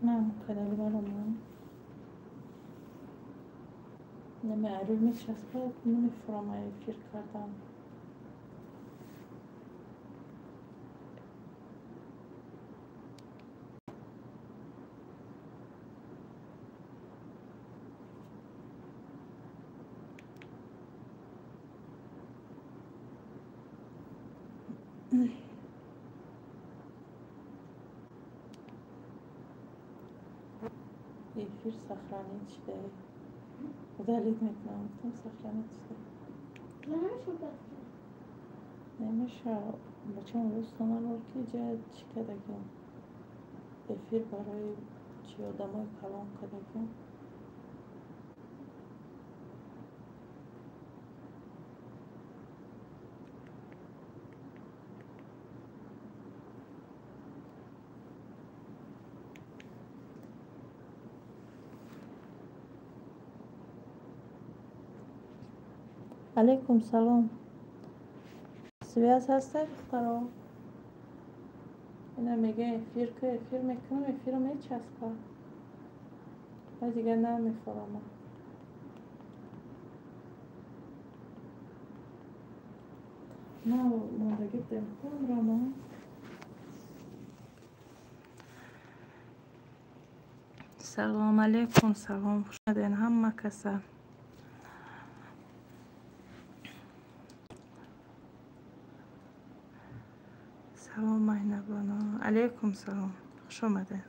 На канали маро нами арӯй мечаспад, намефурам эфир кардам. Эфир сохранить шуда. Удалить мекунам, гуфтам сохранить шуда. Намеша, бачам рӯз ки ҷа чӣ кардагим? Эфир барои чи одамои калон кардагим? Алейкум салом. Связь ҳастед, духтаро? Ина мега эфир ка эфир мекунам, эфиро мечаспа. Ва дигар намефаҳмам. На мондагӣ будем рамо. Салом алейкум, салом. Хуш омадед ҳама каса. Салом Майнабоно. Алейкум салом. Хуш омадед.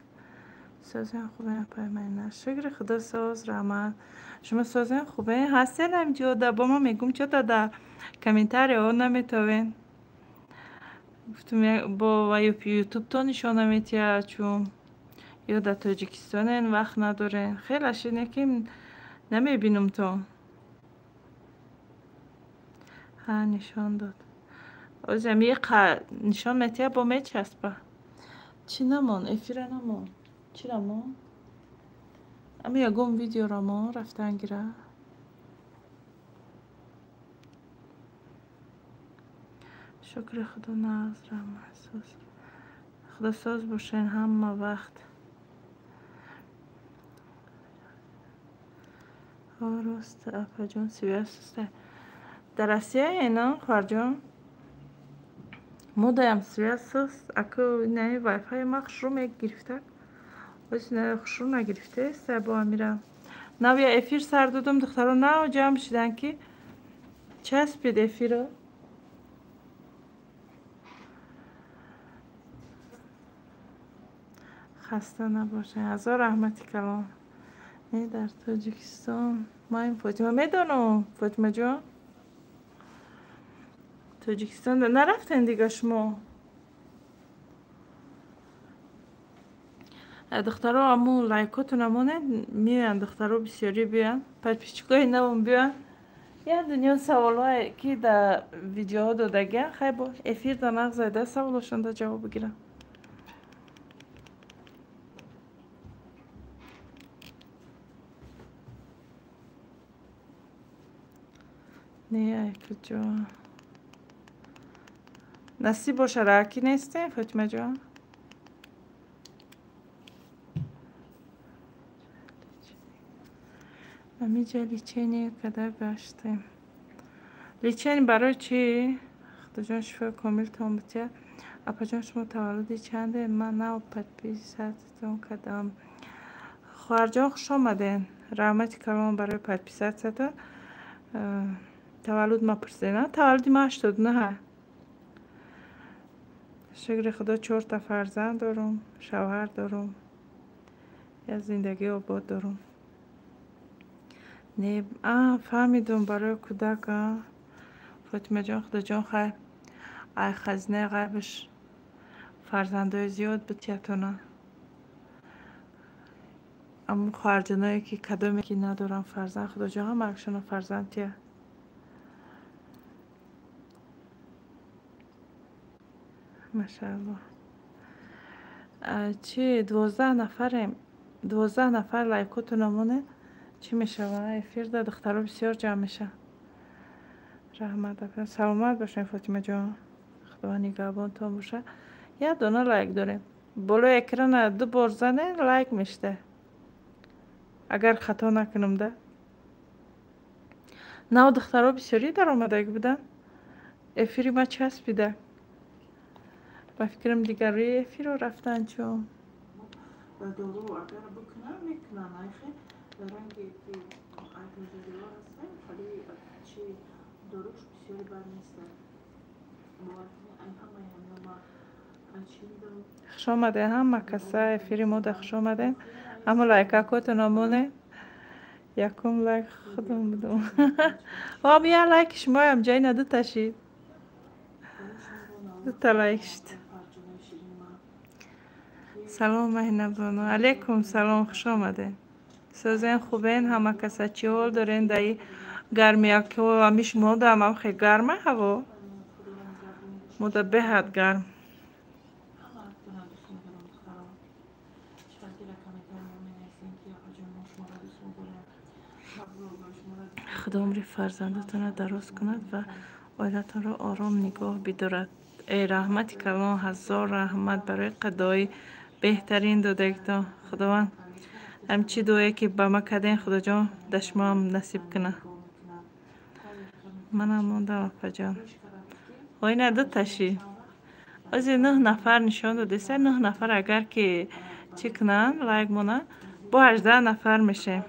Созен хубе апай Майна. Шукри Худо соз, раҳмат. Шумо созен хубе? Ҳастед ҳамҷо да бо ма мегум чо-та да комментариҳо наметовен. Гуфтум бо ва ютуб-то нишон наметиҳад, чун ё дар Тоҷикистонен вақт надорен. Хеле шине ки намебинум то. Ҳа, нишон дод. Озам нишон метиҳад, бо мечаспа. Чӣ намон? Эфира намон. Чӣ рамон? Ами ягон видео рамон рафтан гира. Шукри Худо нағз, раҳмат соз. Худо соз бошен ҳама вақт. Ҳо, рост, апаҷон, связь суста. Дар Россия ено, хоҳарҷон? Модаям связь суст. Аку инаи вайфай ма хушрӯ мегирифтак. Оз ина хушрӯ нагирифтест, бо амира. Нав я эфир сар додум, духтаро нав ҷамъ шидан ки часпид эфиро. Хаста набошед. Ҳазор раҳмати калон. Не, дар Тоҷикистон. Маим Фотима медонам, Фотимаҷон. Тоҷикистон нарафтен дига шумо? Духтаро аму лайкотона монед, меоянд духтаро бисёрӣ биёянд, подписчикои навам биёянд. Як дунё саволҳое ки дар видеоҳо додагианд, хай бо эфир да нағз зайда саволошонда ҷавоб бигирам. Не, ай куҷо? Насиб боша, раки нестем, Фотимаҷон? Амиҷа лечение када гаштем. Лечение барои чӣ? Худоҷон шифои комилтон бития. Апаҷон, шумо таваллуди чанде? Ман нав подписатсиятон кардам. Хоҳарҷон, хуш омаден. Раҳмати калон барои подписатсиятон. Таваллуд ма пурсидем. Таваллуди ма 89. Шукри Худо чорта фарзанд дорум, шавҳар дорум, як зиндагии обод дорум. Не, фаҳмидум барои кӯдак. Фотимаҷон, Худоҷон хайр, ай хазинаи ғайбаш фарзандои зиёд битиятона. Аммо хоҳарҷоное ки кадоме ки надоранд фарзанд, Худоҷон ҳамаашонро фарзанд тия. Машааллоҳ. Чи 12 нафарем, 12 нафар лайкотона монед, чӣ мешавад? Эфир да духтаро бисёр ҷамъ мешаванд. Раҳмат, саломат бошед, Фотимаҷон. Худованд нигаҳбонтон бошад. Як дона лайк дорем. Болои экрана ду бор занен, лайк мешта. Агар хато накунам да. Нав духтаро бисёрӣ даромадаги буданд. Эфири ма часпида. Ба фикрам дигар рӯи эфирро рафтан чун. Хуш омадед ҳама каса, эфири мода хуш омадед. Ҳама лайкакотон монед. Якум лайк худам будум. Ҳам я лайки шумоям ҷайна дута шид. Дута лайк шид. Салом Маҳинабону. Алейкум салом, хуш омадед. Созен хубен ҳама каса, чӣ ҳол дорен дар гармияко? Ҳамиш мода ҳам хеле гарма ҳаво. Мода беҳад гарм. Худо умри фарзандатонро дароз кунад ва оилатонро ором нигоҳ бидорад. Эй раҳмати калон, ҳазор раҳмат барои қадои беҳтарин додагитон. Худованд ҳамчи дуое ки ба ма кардем, Худоҷон дар шумоам насиб кунад. Манам мондам апаҷон. Оина дуташи. Ози 9 нафар нишон додеса, 9 нафар агар ки чӣ кунанд, лайк монанд, бо 18 нафар мешем.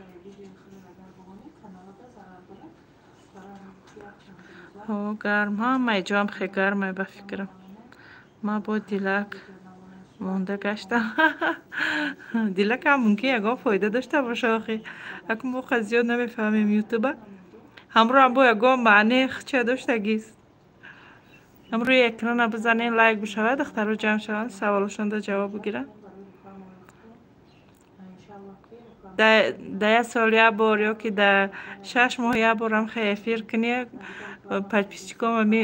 Ҳо, гарм, ҳамаи ҷоам хеле гармай ба фикрам. Ман бо дилак монда гаштам. Дилакам мумкин ягон фоида дошта боша охи. Акун мо қад зиёд намефаҳмем ютуба. Ҳамроҳам бо ягон маъне хча доштагист. Ҳам рӯи экрана бизанен, лайк бишавад, духтаро ҷамъ шаванд, саволошонда ҷавоб бигиранд. Да як сол як бор ё ки да 6 моҳ як борам хеле эфир кунӣ, подписчиком ами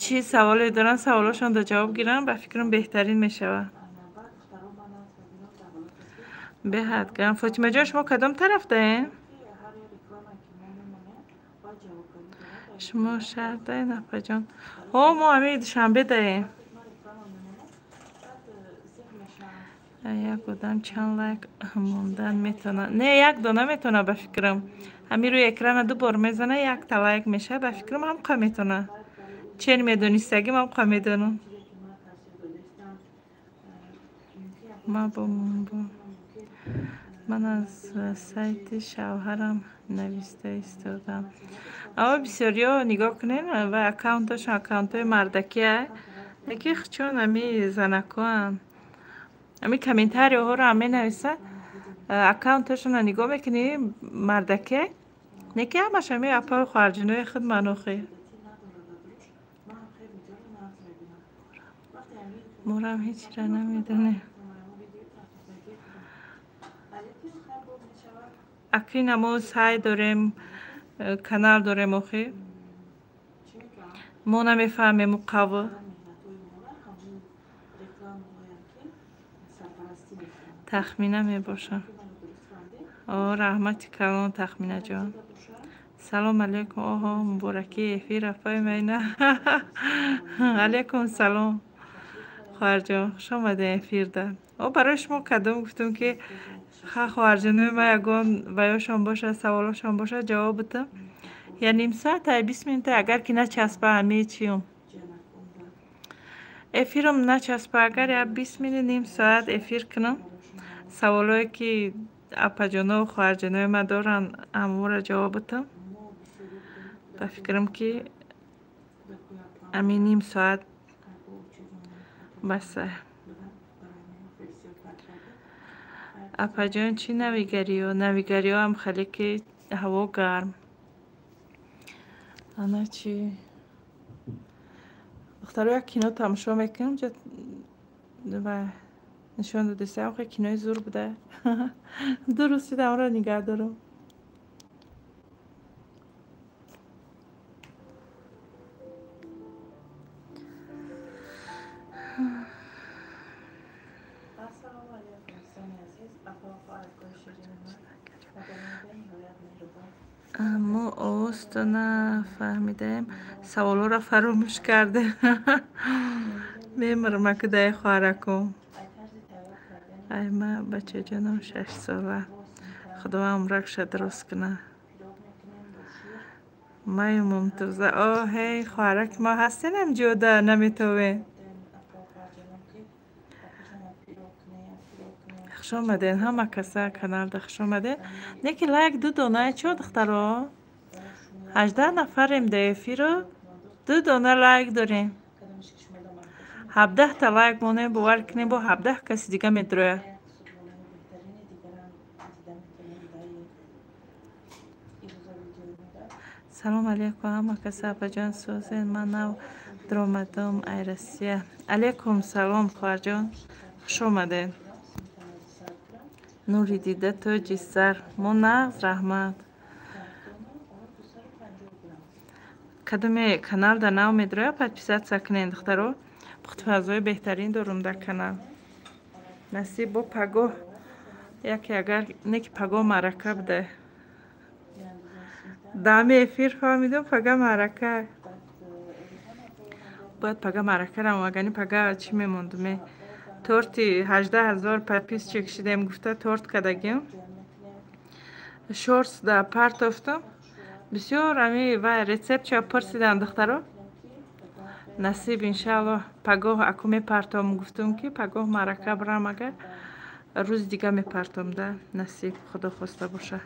чӣ саволе доранд, саволошонда ҷавоб гиранд, ба фикрам беҳтарин мешавад. Беҳад гарм. Фотимаҷон, шумо кадом тараф даем? Шумо шаҳр даен, апаҷон? Ҳо, мо ами Душанбе даем. Як одам чанд лайк мондан метавонад? Не, як дона метавонад ба фикрам. Ҳами рӯи экрана ду бор мезана, якта лайк мешавад, ба фикрам ҳамқа метавонад. Чен медонистагим, ҳамқа медонам. Ман аз сайти шавҳарам нависта истодам. Аммо бисёриҳо нигоҳ кунед ва аккаунташон аккаунтҳои мардакия, яке чун ами занакоанд. Ами комментариҳоро ҳам менависанд, аккаунташонро нигоҳ мекунӣ, мардакия, неки ҳамаш ами апаю хоҳарҷинои худ манохи. Морам ҳечра намедонем. Акина мо сай дорем, канал дорем охи. Мо намефаҳмем қав. Тахмина мебошам. О, раҳмати калон Тахминаҷон. Салом алейкум. Оҳо, муборакии эфир апаи Майна. Алейкум салом. Хоҳарҷон, хуш омадед эфирда. О, барои шумо кадом гуфтум ки ха хоҳарҷонои ма ягон ваёшон бошад, саволошон бошад, ҷавоб битам. Я ним соат, ай 20 минута, агар ки начаспа ҳамаи чиюм. Эфирам начаспа, агар я 20 минут, ним соат эфир кунам, саволое ки апаҷонову хоҳарҷонои ма доранд, ҳамонро ҷавоб битам. Ба фикрам ки ҳамин ним соат баса. Апаҷон, чӣ навигариё? Навигариё ҳам хеле ки ҳаво гарм. Ана чӣ? Духтаро як кино тамошо мекунам, ва нишон додеста, охе кинои зур буда. Ду рӯз шуда онро нигаҳ дорам. Мо овозто нафаҳмидаем, саволҳоро фаромӯш кардем. Мемирам акудаи хоҳаракум. Ай ма бачаҷонам 6 сола. Худованд умракша дуруст кунад. Маю Мумтоза. О ҳей, хоҳараки мо ҳастен ҳамҷода наметовем. Хуш омаден ҳама каса каналда, хуш омаден. Не ки лайк ду дона чо, духтаро? 18 нафарем да эфиру, ду дона лайк дорем. 17-та лайк монем, бовар кунем, бо 17 каси дига медрояд. Салом алейкум ҳама каса, апаҷон, созен? Ман нав даромадам ай Россия. Алейкум салом, хоҳарҷон, хуш омадед. Нури дида, тоҷи сар, мо нағз, раҳмат. Кадоме каналда нав медрояд, подписаться кунед, духтаро. Пухтупазҳои беҳтарин дорум дар канал. Насиб бо пагоҳ яке, агар не ки пагоҳ маърака буда. Дами эфир фаҳмидам, пага маърака. Бояд пага маърака равам, агар пага чӣ мемондуме? Торти 18 000 подписчик шидем гуфта торт кардагим. Шортс да партофтам. Бисёр ами вай рецептча пурсидан, духтаро. Насиб, иншааллоҳ, пагоҳ аку мепартом. Гуфтум ки пагоҳ маърака бирам, агар рӯзи дига мепартом да, насиб, худо хоста боша.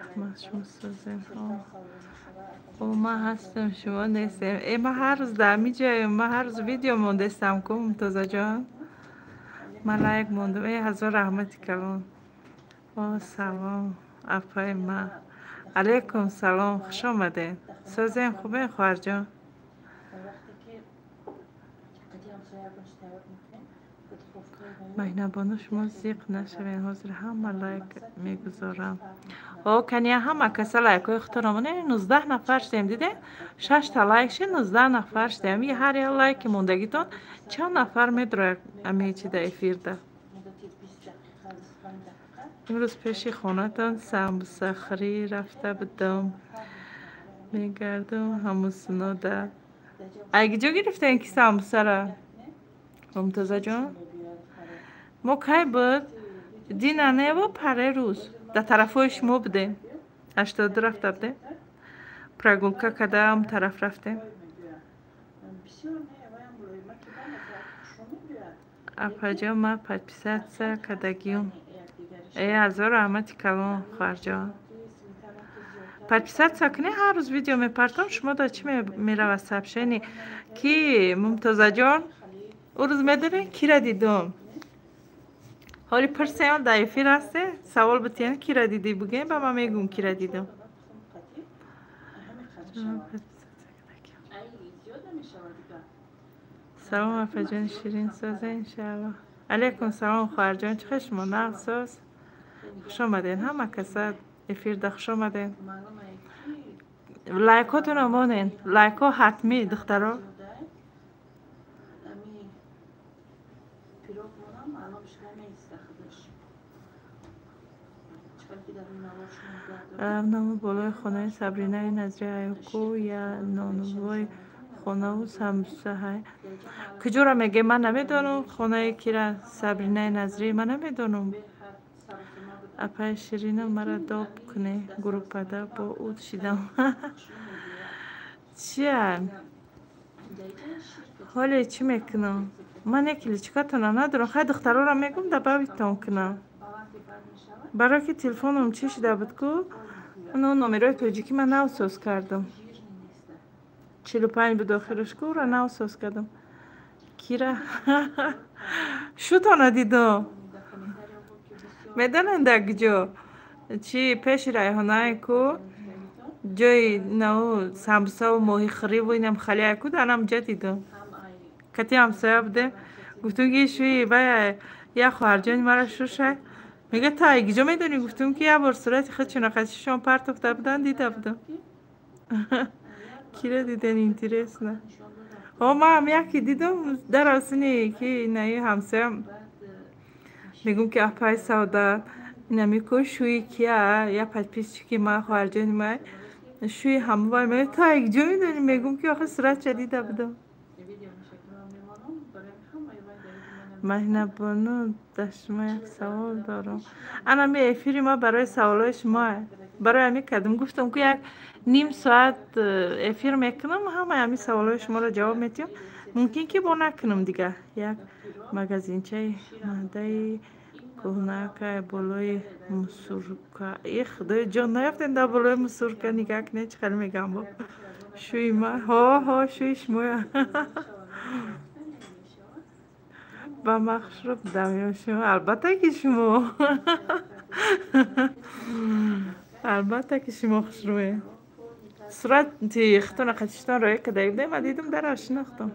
Раҳмат, шумо созем. О, ман ҳастам, шумо нестем. Э, ман ҳар рӯз дар ҳамин ҷоем, ман ҳар рӯз видео мондестам ку, Мумтозаҷон. Ман лайк мондам. Э, ҳазор раҳмати калон. О, салом, апаи ман. Алейкум салом, хуш омадед. Созем, хубем, хоҳарҷон? Маҳинабону, шумо зиқ нашавед, ҳозир ҳама лайк мегузорам. О, кания ҳама каса лайкҳои худтонро монед. 19 нафар шудем, дидем? Шашта лайк шид, 19 нафар шудем. Ҳар як лайки мондагитон чанд нафар медрояд ами чи да эфирда. Имрӯз пеши хонатон самбусахӯрӣ рафта будам. Мегардум ҳамусунода. Ай киҷо гирифтем ки самбусара? Мумтозаҷон? Мо кай буд? Дина нево паре рӯз. Дар тарафҳои шумо будем. 82 рафта будем. Прогулка карда ам тараф рафтем. Апаҷон, ман подписаться кардагиюм. Э, ҳазор раҳмати калон, хоҳарҷон. Подписаться кунед, ҳар рӯз видео мепартом, шумо да чӣ меравад сообщение? Ки Мумтозаҷон, ӯ рӯз медонед кира дидум? Ҳоли пурсем, дар эфир ҳасте, савол битиҳем, кира дидӣ бугем, ба ман мегӯм кира дидум. Салом, апаҷони ширин, созе иншааллоҳ. Алейкум салом, хоҳарҷон, чӣ хел шумо, нағз, соз? Хуш омадед ҳама каса эфирда, хуш омадед. Лайкҳотонро монед, лайкҳо ҳатмӣ, духтаро. Равнаму болои хонаи Сабринаи Назри аяку я нонвой хонаву самбуса ҳай. Куҷоро мегӯем, ман намедонам. Хонаи кира Сабринаи Назрӣ ман намедонам. Апаи Ширина, мара доб куне группада бо ӯ шидам. Чия? Ҳоле чӣ мекунам? Ман як личкатонам надорам. Хай, духтароро мегӯм, добавитон кунам. Барои ки телефоном чӣ шида буд ку, оно номерои тоҷикӣ ман нав соз кардам. 45 буд охираш ку, ӯро нав соз кардам. Кира шутона дидум. Медонед дар куҷо? Чи пеши Райҳонае ку, ҷои нав самбусаву моҳихӯриву инам халияе ку, дар ҳамҷа дидум. Кати ҳамсоя будем, гуфтум ки шӯи вай як хоҳарҷони мара шушай. Мега, ту ай куҷо медонӣ? Гуфтум ки як бор сурати худшона қачишон партофта будан, дида будам. Кира диден, интересно. О, ман ҳам яке дидум дар осини ки инаи ҳамсоям, мегӯм ки апаи Савдат, инами ку шӯи кия, як подписчики ман, хоҳарҷони ман. Шӯи ҳамвай мегӯяд, ту як ҷо медонӣ? Мегӯм, ки охир суратша дида будам. Маҳинабону, дар шумо як савол дорам. Ана ми эфири ма барои саволҳои шумо. Барои ҳамин кардам, гуфтам, ки як ним соат эфир мекунам, ҳамаи ҳамин саволҳои шуморо ҷавоб медиҳам. Мумкин ки бо накунам дига. Як магазинчаи маҳдаи кӯҳнакай болои мусурка. И худои ҷон, наёфтем дар болои мусурка. Нигаҳ кунед, чӣ хеле мегам бо шӯи ма. Ҳо, ҳо, шӯи шумоя. Ба ман хушрӯ будам ё шумо? Албатта, ки шумо, албатта, ки шумо хушрӯе. Сурати худтона қатиштон роя карда будем, ма дидам, дара шинохтам.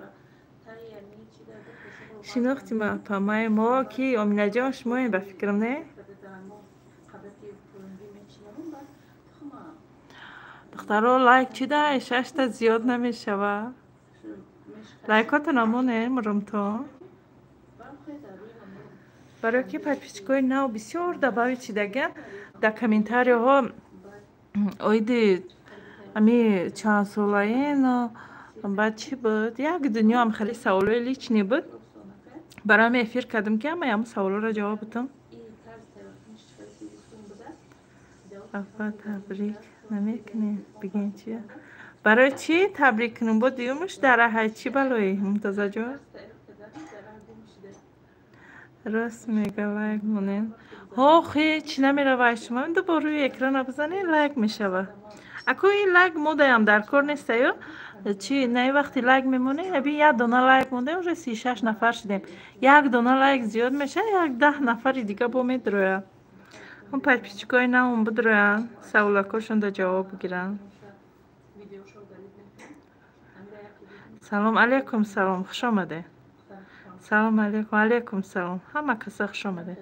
Шинохти ма, апамаи мо ки Оминаҷон шумоем, ба фикрам, не? Духтаро, лайк чӣ дай? Шашта зиёд намешава. Лайкотон амоне мурумто. Барои ки подписчикои нав бисёр добавить шидагиан, дар комментарияҳо оиди ами чанд солаен, баъд чӣ буд, як дунё ам хеле саволҳои личный буд. Барои ҳамин эфир кардам, ки ҳамаи ҳамн саволҳоро ҷавоб бидам. Апа, табрик намекунем? Бигем чи? Барои чӣ табрик кунем? Бо дуюмаш дараҳай чӣ балои, Мумтозаҷон? Рост мега, лайк монем. Ҳо, хе, чӣ намеравай шумо? Ду бор рӯи экрана бизанед, лайк мешава. Ако ин лайк модаям дар кор неста ё чи? На, вақте лайк мемонем, аби як дона лайк мондем, уже 36 нафар шудем. Як дона лайк зиёд мешава, як 10 нафари дига бо медрояд. Он подписчикои навон бидроянд, саволакошонда ҷавоб бигиранд. Салом алейкум, салом, хуш омадед. Салом алейкум, алейкум салом, ҳама каса хуш омадед.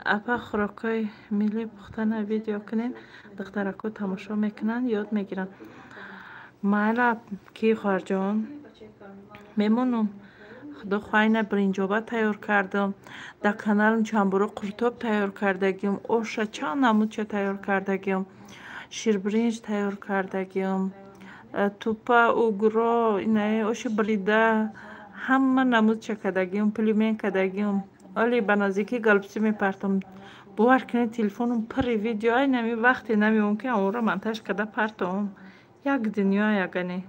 Апа, хӯрокҳои миллӣ пухтана видео кунед, духтарако тамошо мекунанд, ёд мегиранд. Майла ки, хоҳарҷон, мемонам. Худо хоҳайна биринҷоба тайёр кардам. Дар каналам чандбора қуртоб тайёр кардагиам, оша чанд намудча тайёр кардагиам, ширбиринҷ тайёр кардагиам, тупа, угро, инаи оши брида, ҳама намудча кардагиам, пельмен кардагиам. Оли ба наздикӣ голубцы мепартам. Бовар кунед, телефонам пурри видео, ай нами вақте намеом, ки аморо монтаж карда партом. Як дунё ягане.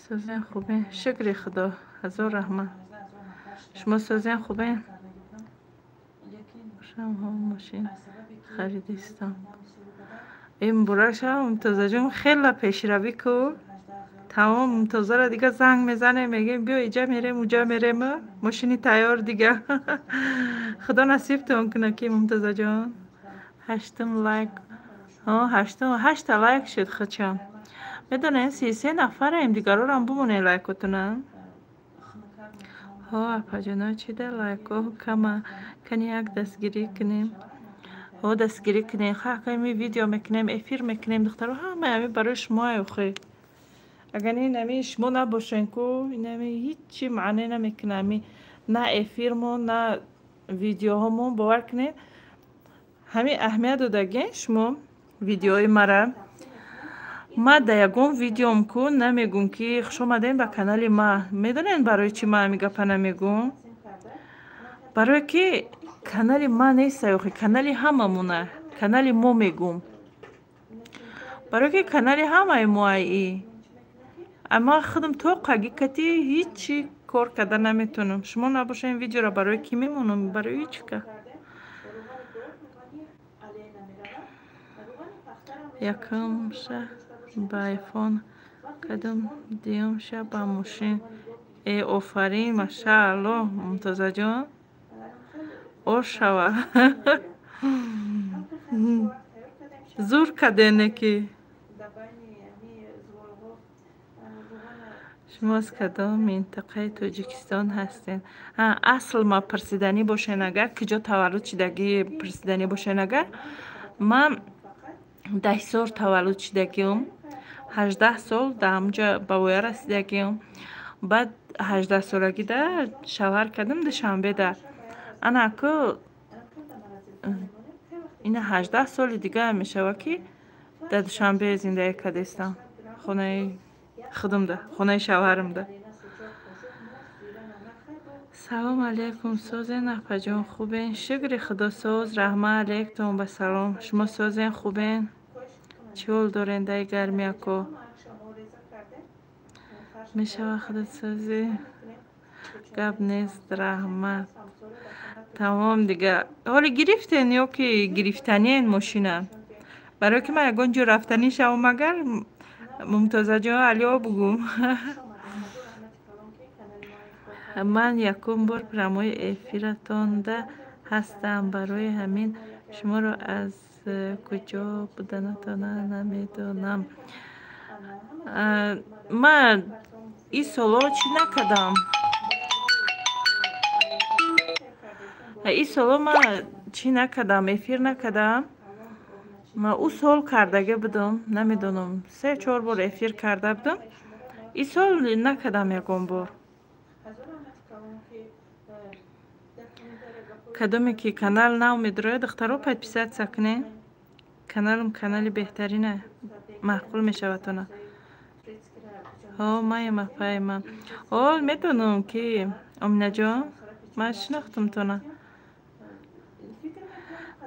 Созен, хубе? Шукри Худо, ҳазор раҳмат. Шумо созен, хубе? Мошин харидистам. Э, муборак шава, Мумтозаҷон, хела пешравӣ ку. Тамом, Мумтозаро дига занг мезанем, мегӯем, биё, иҷа мерем, уҷа мерем, мошини тайёр дига. Худо насибтон куна ки, Мумтозаҷон. Ҳаштум лайк, ҳаштум, ҳашта лайк шуд. Хучам медонем, 33 нафараем, дигарорам бумонед лайкотуна. Ҳо, апаҷоно, чида лайкҳо кама? Кани як дастгирӣ кунем. Ҳо, дастгирӣ кунем. Ха, ми видео мекунем, эфир мекунем, духтаро, ҳамаи ҳами барои шумоа. Охе, агар инами шумо набошен ку, инами ҳичи маъне намекуна, ами на эфирмон, на видеоҳомон. Бовар кунед, ҳамин аҳамият додагиен шумо видеои мара. Ма дар ягон видеом ку намегӯм, ки хуш омадем ба канали ма. Медонед, барои чӣ ман ҳамин гапа намегӯм? Барое ки канали ма неста, охи, канали ҳамамона, канали мо мегӯм, барое ки канали ҳамаи моаи. Ама худам тоқаги кати ҳичи кор карда наметавонам. Шумо набошед, видеоро барои кӣ мемонам? Барои ҳеҷ ка. Якумша ба айфон кардам, дуюмша ба мошин. Э, офарин, машааллоҳ, Мумтозаҷон, ош шава. Зур кардене ки. Шумо аз кадом минтақаи Тоҷикистон ҳастед? Асл ма пурсиданӣ бошен, агар куҷо таваллуд шудагӣ пурсиданӣ бошен, агар ман дар Ҳисор таваллуд шудагиам, 18 сол дар ҳамонҷо ба воя расидагиам. Баъд 18-солагида шавҳар кардам Душанбеда. Ана ку. Ина 18 соли дига мешава, ки дар Душанбе зиндагӣ кардастам, хонаи худамда, хонаи шавҳарамда. Салом алейкум, созен, апаҷон, хубен? Шукри Худо, соз, раҳмат алейктон, ба салом. Шумо созен, хубен? Чӣ ҳол дорен даи гармияко? Мешава худат созӣ? Гап нест, раҳмат. Тамом дига. Ҳоле гирифтен ё ки гирифтаниен мошина? Барое ки ман ягон ҷо рафтанӣ шавам, агар Мумтозаҷон, алё бугум. Ман якум бор прямой эфиратонда ҳастам, барои ҳамин шуморо аз куҷо буданатона намедонам. Ман ин солҳо чӣ накардам? Ин солҳо ман чӣ накардам, эфир накардам. Ӯ сол кардага будам, намедонам, 3-4 бор эфир карда будам. Ин сол накардам ягон бор. Кадоме ки канал нав медрояд, духтаро, подписаться кунед. Каналам канали беҳтарина, маъқул мешавадтона. Ҳо, маем, апаема. О, медонам ки Оминаҷон, ман шинохтамтона.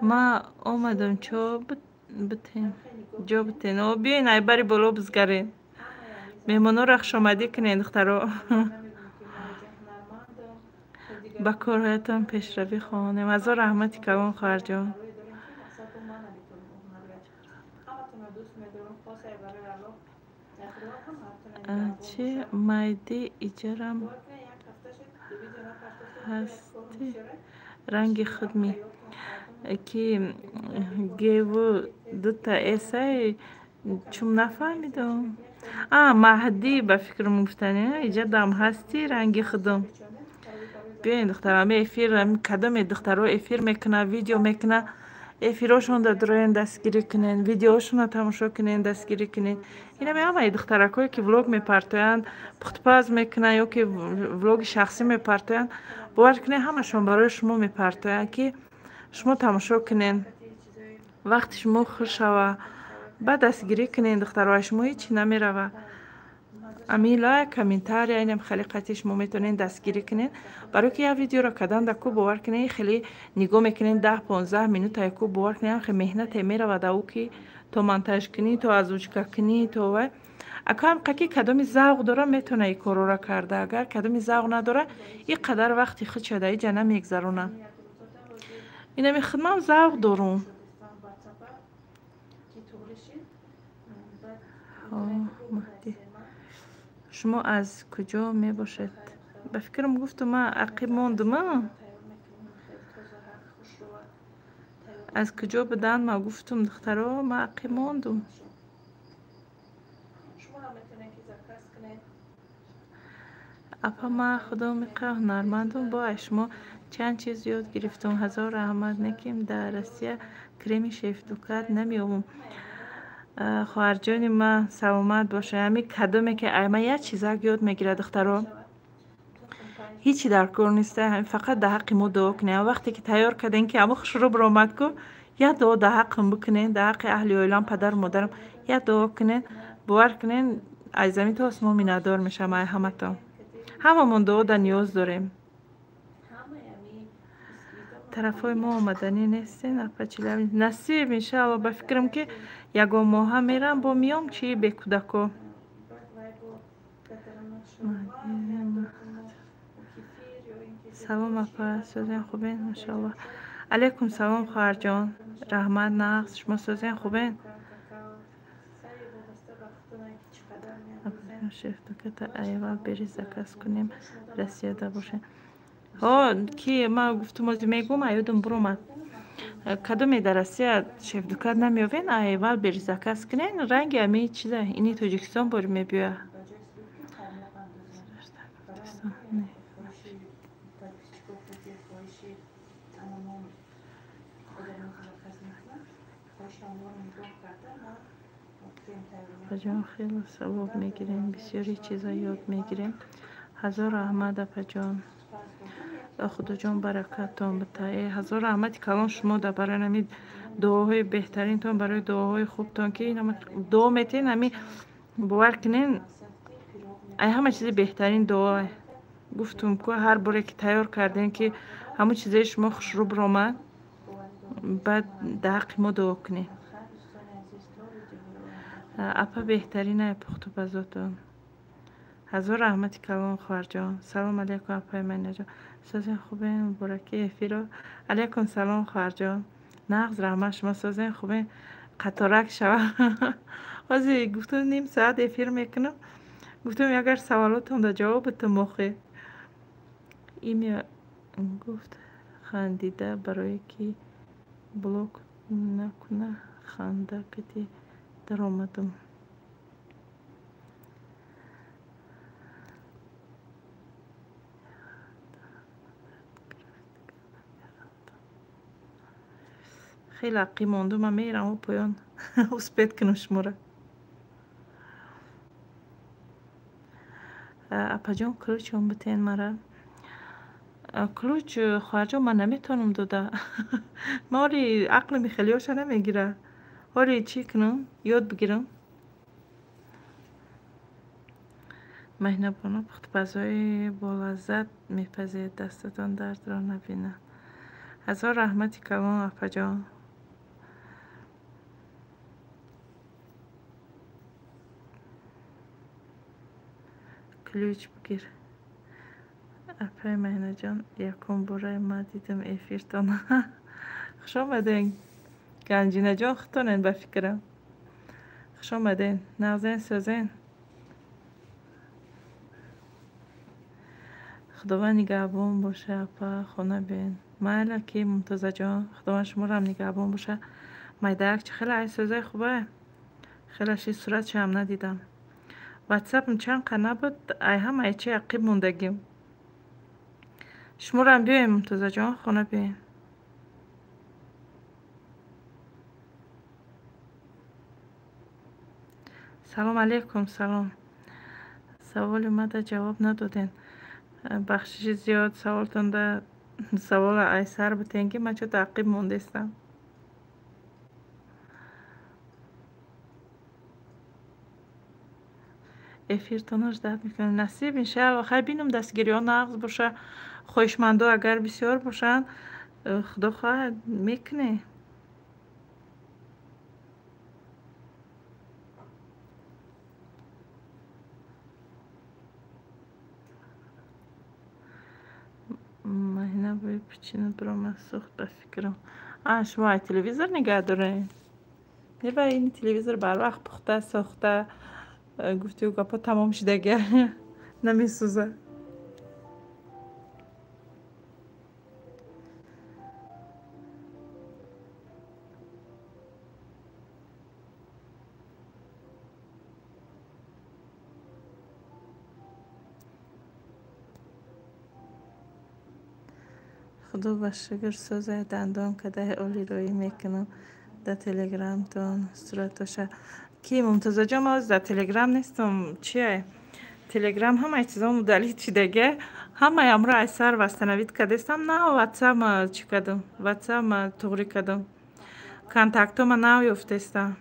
Ман омадам, чо битен, ҷо битен. О, биёен, ай бари боло бизгарен. Меҳмонҳоро хушомадӣ кунед, духтаро. Ба корҳоятон пешравӣ хоҳонем. Ҳазор раҳмати калон, хоҳарҷон. Чӣ майди иҷарам ҳасти ранги худми ки геву дута эсай чум нафаҳмидам. А, Маҳдӣ, ба фикрам гуфтани иҷадам ҳасти ранги худум. Биёен, духтарам, эфир кадоме духтаро эфир мекуна, видео мекуна, эфирҳошонда дуроен, дастгирӣ кунен, видеоҳошонро тамошо кунен, дастгирӣ кунен. Инами ҳамаи духтаракое ки влог мепартоянд, пухтупаз мекунанд ё ки влоги шахсӣ мепартоянд, бовар кунед, ҳамашон барои шумо мепартоянд, ки шумо тамошо кунен, вақти шумо хуш шава, баъд дастгирӣ кунен, духтаро, аз шумо ҳеҷ чӣ намерава. Ами лайк, комментария, инам хеле қатъи шумо метавонед дастгирӣ кунед. Барое ки як видеоро кардан дар ку, бовар кунед, хеле нигоҳ мекунед 10-15 минута ку, бовар кунед, хеле меҳнате меравад ав ки то монтаж кунӣ, то озвучка кунӣ, то вай. Акам қаки кадоми завқ дора, метавона ин корҳоро карда. Агар кадоми завқ надора, ин қадар вақти худша дар иҷа намегзарона. Инами худмам завқ дорум. Маҳдӣ, шумо аз куҷо мебошед? Ба фикрам гуфтум, ман ақиб мондум. Аз куҷо будан ман гуфтум, духтаро, ман ақиб мондум. Апа, ман худо миқа ҳунармандум, бо аз шумо чанд чиз ёд гирифтум. Ҳазор раҳмат. Неким дар Россия креми шефдукат намеёбум. Хоҳарҷони ман, саломат бошед. Ҳами кадоме ки ай ман як чизак ёд мегирад, духтаро, ҳечи дар кор неста, фақат дар ҳаққи мо дуо кунед. Вақте ки тайёр кардем, ки ҳамо хушрӯ биромад ку, як дуо дар ҳаққам бикунед, дар ҳаққи аҳли оилам, падару модарам як дуо кунед. Бовар кунед, аз замин то осмон миннатдор мешавам ай ҳаматон. Ҳамамон дуо дар ниёз дорем. Тарафҳои мо омаданӣ нестен, апа Чилаби? Насиб, иншаалло, ба фикрам ки ягон моҳа мерам, бо миём, чи бекӯдако. Салом, апа, созен, хубен? Машаалло. Алейкум салом, хоҳарҷон, раҳмат, нағз. Шумо созен, хубен? Шефдуката айвал бери заказ кунем, Россияда бошем. Ҳо, ки ман гуфтум, ози мегӯм, аёдам буромад. Кадоме дар Россия шефдукат намеёвен, айвал бери заказ кунен, ранги ами чиза ини Тоҷикистон бори мебиёяд. Апаҷон, хеле савоб мегирем, бисёри чиза ёд мегирем. Ҳазор раҳмат, апаҷон. Худоҷон баракаттон бита. Э, ҳазор раҳмати калон шумо дар барои ҳамин Дуоҳои беҳтаринтон, барои дуоҳои хубтон, ки дуо метиҳен, ҳами бовар кунен, ай ҳама чизи беҳтарин дуо. Гуфтум ку ҳар боре ки тайёр кардем, ки ҳамон чизаи шумо хушрӯ биромад, баъд дар ҳаққи мо дуо кунед. Апа беҳтаринае пухтупазотон. Ҳазор раҳмати калон, хоҳарҷон. Салом алейкум, апаи Майнаҷон. Созен хубен, мубораки эфиро. Алейкум салом, хоҳарҷон. Нағз, раҳмат, шумо созен хубен. Қаторак шава. Ҳозир гуфтум ним соат эфир мекунам. Гуфтум агар саволотонда ҷавоб битам охе. Имя гуфт хандида барое ки блок накуна ханда кати даромадам. Хеле аққӣ монду, ман мерам поён успеть кунам шуморо. Апаҷон, ключон битен мара. Ключ, хоҳарҷон, ман наметавонам дода. Ман ҳоли ақлими хелиёша намегира. Ҳоли чӣ кунам? Ёд бигирам. Маҳинабону пухтупазҳои болаззат мепазед, дастатон дардро набинад. Ҳазор раҳмати калон, апаҷон. Ключ бигир. Апаи Маҳинаҷон, якум бора ма дидам эфиртон. Хуш омаден. Ганҷинаҷон, худтонен ба фикрам. Хуш омаден. Нағзен, сӯзен. Худованд нигаҳбон боша, апа, хона бин. Майла ки Мумтозаҷон, Худованд шуморо ҳам нигаҳбон боша. Майдаак чӣ хеле ай сӯзаи хубае. Хеле ши суратшаам надидам. Ватсапм чанд қа набуд, ай ҳамаи чи ақиб мондагим. Шуморо ҳам биёем, Мумтозаҷон, хона биёем. Салом алейкум, салом. Саволи мада ҷавоб надоден. Бахшиши зиёд, саволтонда савола ай сар битен, ки ман чо-то ақиб мондестам. Эфиртонро ждать мекунем. Насиб, иншаалло. Хай бинам, дастгириҳо нағз боша, хоҳишмандо агар бисёр бошанд, худо хоҳад мекунем. Маҳина бӯи пучина биромад, сӯхт ба фикрам. А, шумо ай телевизор нигаҳ доред? Не, ба ин телевизор барвақт пухта, сохта, гуфтию гапҳо тамом шудага. Намесӯзад. Худо ба шукр, сӯзаи дандон кадаи оли роӣ мекунам дар телеграмтон суратоша. Ки Мумтозаҷон, ман дар телеграм нестам. Чие? Телеграм ҳамаи чизом удалить шудага. Ҳамаи амро ай сар восстановить кардестам. На ватсапма чӣ кардам? Ватсапма туғрӣ кардам. Контактома нав ёфтестам.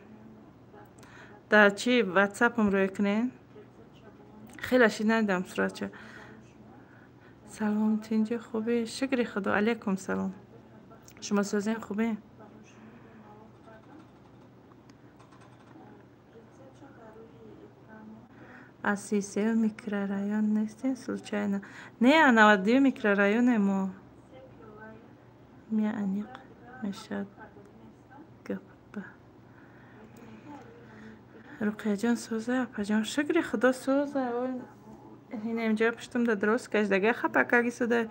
Дар чи ватсапам рӯй кунед? Хеле шид надидам суратша. Салом, тинҷи хубӣ? Шукри Худо. Алейкум салом. Шумо сӯзен хубе? Аз 33 микрорайон нестем случайно? Не, 92 микрорайоне мо. Мя аниқ мешавад гапа. Руқияҷон сӯза, апаҷон, шукри Худо сӯза. Ин инҷо пуштум да дуруст кашдага хапакаги суда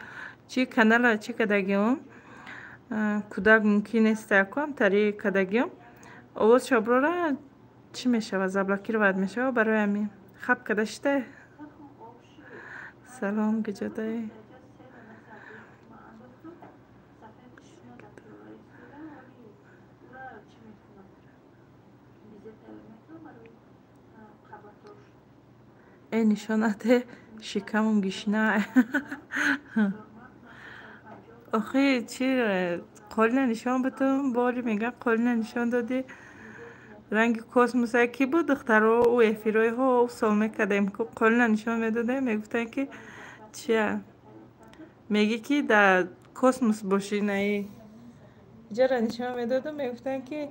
чи канала чи кадагиум. Кӯдак мумкин нест акам тари кадагиум. Овоз шаброра чӣ мешава? Заблокировать мешава барои ҳамин. Хап када шита. Салом, гиҷодаи. Э, нишонате шикамум гишна. Охи чи Қолина нишон бутум, боли мегӯям қолина нишон додӣ. Ранги космоса ки буд духтаро ӯ эфирҳои ҳо ӯ сол мекардем ку қолина нишон медодем, мегуфтанд ки чия мегӣ ки дар космос бошӣ наи. Иҷара нишон медодам, мегуфтанд ки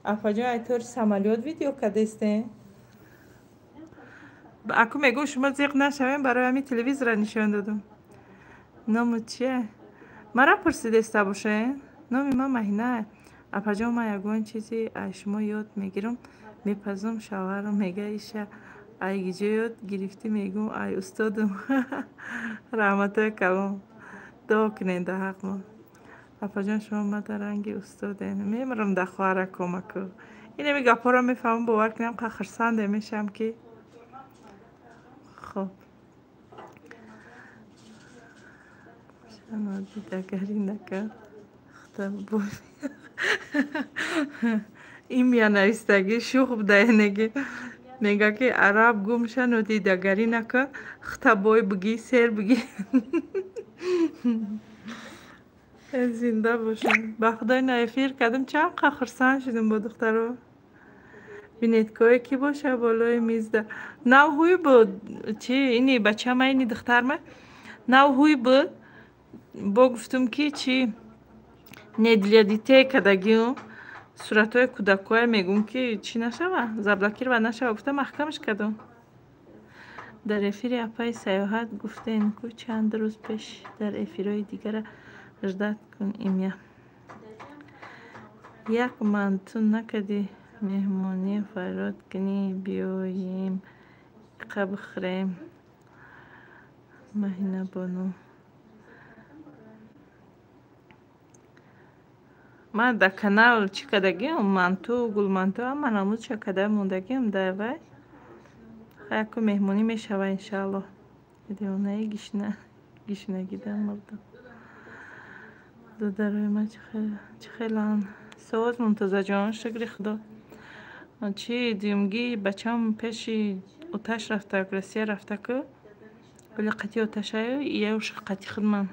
апаҷон айтори самолёт видео кардастем. Аку мегӯм шумо зиқ нашавем, барои ҳамин телевизора нишон додам. Ному чия? Мара пурсидеста бошед? Номи ман Маҳина. Апаҷон ман ягон чизи аз шумо ёд мегирам, мепазам, шавҳарам мега иша ай гиҷо ёд гирифтӣ, мегӯм ай устодам. Раҳматои калом. Дуо кунед дар ҳаққмон. Апаҷон шумо мада ранги устоден. Мемирам дар хоҳараком аку. Инами гапҳоро мефаҳмам, бовар кунам қа хурсанде мешавам ки хоб. Дидагарӣ накард. Имя навистагӣ шӯх будаенеги. Мега ки араб гум шану дидагарӣ накун, хта бой бигӣ, сер бигӣ. Зинда бошем. Ба худои на эфир кардам, чанд қа хурсанд шудам бо духтаро. Бинеткое ки боша болои мизда. Нав ҳуй буд, чи ини бачама, ини духтарма. Нав ҳуй буд. Бо гуфтум ки чи не для детей кардагиум. Суратҳои кӯдакҳое мегӯм ки чӣ нашава, заблокирова нашава, гуфта маҳкамаш кардам. Дар эфири апаи саёҳат гуфтен ку чанд рӯз пеш дар эфирҳои дигара ждат кун имя. Як манту накардӣ меҳмонӣ фарёд кунӣ биёем иқа бихӯрем. Маҳинабону. Ман дар канал чӣ кардагиам? Манту, гулманту ҳама намудша карда мондагиам дар вай. Хай ку меҳмонӣ мешава иншааллоҳ. Девонаи гишна гишнагида мурдам. Додарои ман чӣ хеланд? Соз Мумтозаҷон, шукри худо. Чи дуюмгӣ бачам пеши оташ рафта, Россия рафта ку. Вале қати оташаю иявш қати худман.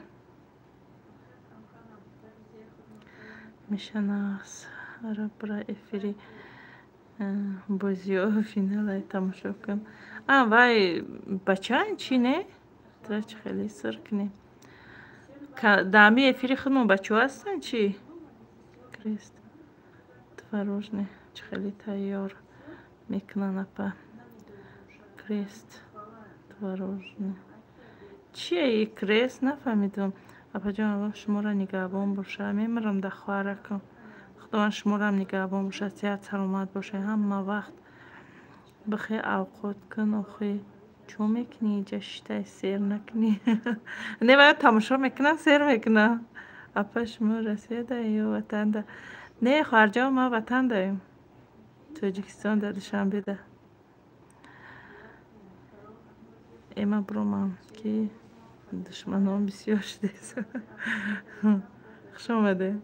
Мешанас арабра эфири бозиё финалай тамошо кун. А вай бачаан чи не? Тра чи хеле сир кунем. Дар ҳами эфири худмон бачаҳо ҳастанд чи? Крест творожный чӣ хеле тайёр мекунанд апа. Крест творожный. Чие и крест? Нафаҳмидам. Апаҷон Аллоҳ шуморо нигаҳбон бошад. Мемирам дар хоҳаракам. Худованд шуморо нигаҳбон бошад, сиҳат саломат бошед. Ҳама вақт бихе авқот кун охи. Чо мекунӣ иҷа шитай сер накунӣ? Не вая тамошо мекунам, сер мекунам. Апа шумо Россияда ё ватанда? Не хоҳарҷон, ман ватан даем. Тоҷикистон дар Душанбеда. Эма бромам ки душманон бисёр шудааст. Хуш омадед.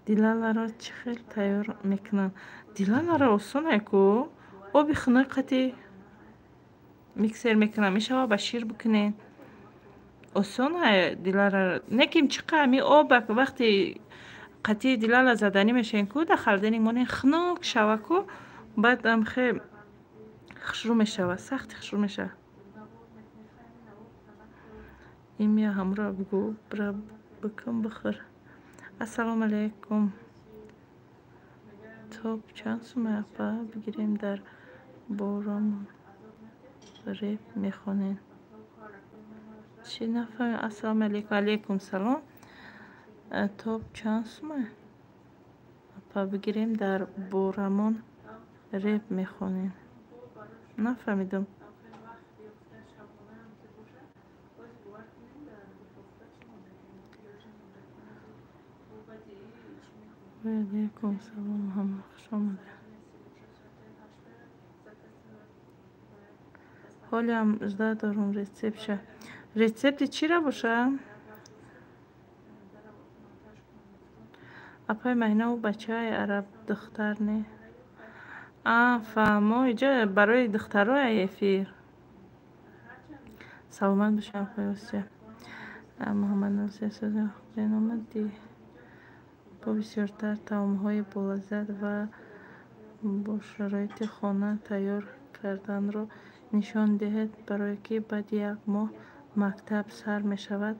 Дилаларо чӣ хел тайёр мекунанд? Дилаларо осонае ку. Оби хунук қати миксер мекунам, мешава ба шир бикунед. Осонае дилара. Не ки чӣ қа ҳами об вақте қати дилала заданӣ мешавем ку дар холодильник монем хунук шава ку, баъд амхе хушрӯ мешава, сахти хушрӯ мешава. Имя ҳамро бигӯ бира бикун бихӯр. Ассалому алайкум. Топ чанд сумай апа бигирем дар боромон реп мехонем. Чӣ нафаҳмидам? Ассалому алайкум. Алайкум салом. Топ чанд сумай апа бигирем дар борамон реп мехонем. Нафаҳмидам. Алайкум салом, ҳама хуш омадед. Ҳолиам жда дорум рецептша. Рецепти чира боша? Апаи Маҳина ӯ бачаи араб духтар не? А фаҳмо, иҷо барои духтароя эфир. Саломат бошед апаи Осия. Муҳаммад Носир созӣ омадӣ. Бо бисёртар таомҳои болаззат ва бо шароити хона тайёр карданро нишон диҳед, барое ки баъди як моҳ мактаб сар мешавад,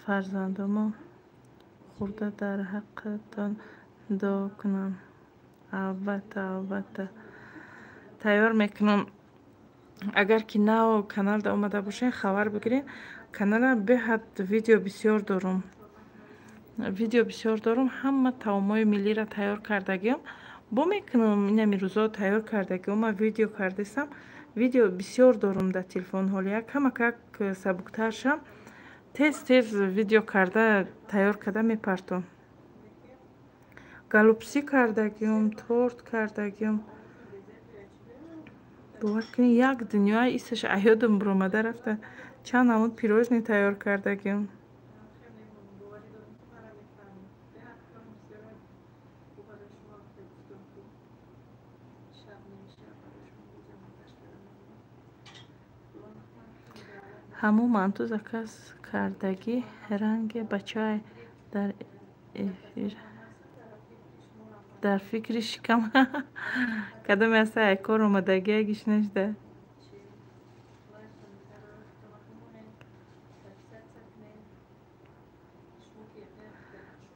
фарзандомо хӯрда дар ҳаққатон дуо кунам. Албатта, албатта, тайёр мекунам. Агар ки нав каналда омада бошед, хабар бигиред. Канала беҳад видео бисёр дорум. Видео бисёр дорум, ҳама таомҳои миллиро тайёр кардагиам. Бо мекунам, инами рӯзо тайёр кардагиам, ман видео кардесам. Видео бисёр дорум дар телефон ҳоли як ҳамакак сабуктар шам. Тез тез видео карда тайёр карда мепартом. Голубцы кардагиам, торт кардагиам. Бовар кунед, як дунёя исаш аёдам биромада рафта. Чанд намуд пирожни тайёр кардагиам. Ҳамун манту заказ кардагӣ ранге бачае дар эфир дар фикри шикам кадоме аста ай кор омадагия гиш нашда.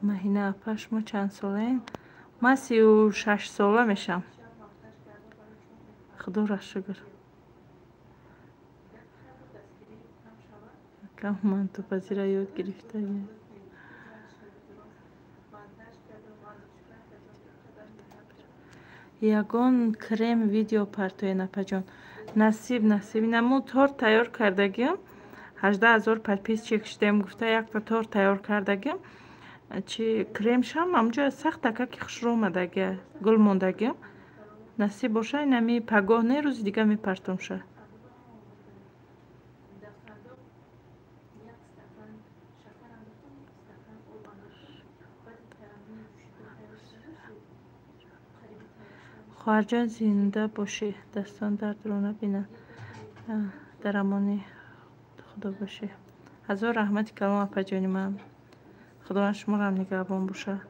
Маҳина апа, шумо чанд солаед? Ман 36 сола мешам. Худоро шукр. Кам мантупазира ёд гирифтагӣ. Ягон крем видео партоен, апаҷон. Насиб, насиб. Инаму торт тайёр кардагиам. 18 000 подписчик шудем гуфта якта торт тайёр кардагиам. Чи кремшам ҳамҷо сахт акаки хушрӯ омадагия, гул мондагиам. Насиб боша, инами пагоҳ не, рӯзи дига мепартомша. Хоҳарҷон, зинда бошӣ, дастон дардро набинанд, дар амони худо бошӣ. Ҳазор раҳмати калом, апаҷони ман. Худованд шуморо нигаҳбон бошад.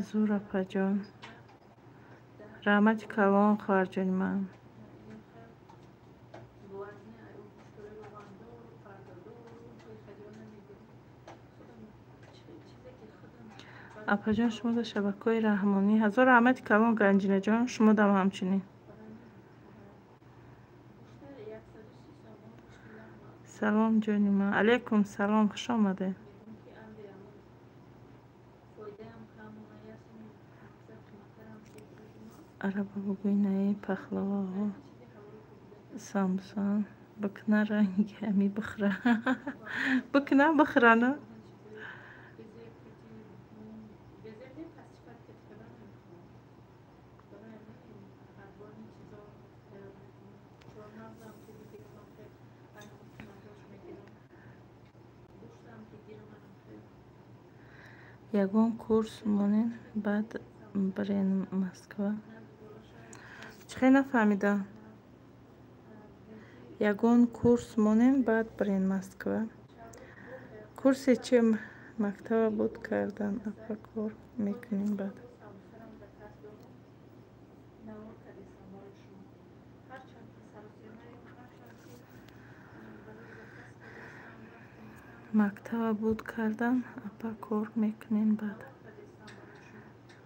Зур, апаҷон. Раҳмати калон, хоҳарҷони ман. Апаҷон, шумо дар шабакаҳои раҳмонӣ. Ҳазор раҳмати калон, Ганҷинаҷон, шумо дам ҳамчунин. Салом, ҷони ман. Алайкум салом, хуш омадед. Араба бугӯй наи пахлаваҳо самбусан бикна ранги ҳами бихӯра. Бикна бихӯрана. Ягон курс монен, баъд бирен Москва. Чӣ хел нафаҳмидам? Ягон курс монем, баъд бирен Москва. Курси чи мактаба буд кардан, апа, кор мекунем баъд. Мактаба буд кардан, апа, кор мекунем баъд.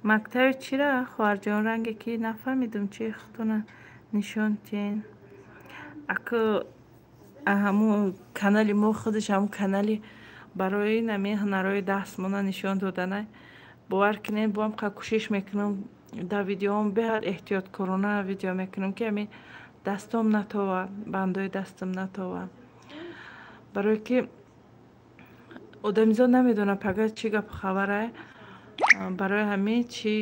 Мактаби чира, хоҳарҷон, ранге ки нафаҳмидум, чи худтона нишон тиҳен. Аку ҳамун канали мо худаш ҳамун канали барои нами ҳунарҳои дастмона нишон доданай. Бовар кунед, боам қа кӯшиш мекунам дар видеоам беҳад эҳтиёткорона видео мекунам, ки ҳамин дастом натова, бандои дастам натова. Барое ки одамизод намедонад пага чӣ гапу хабарае. Барои ҳамин чи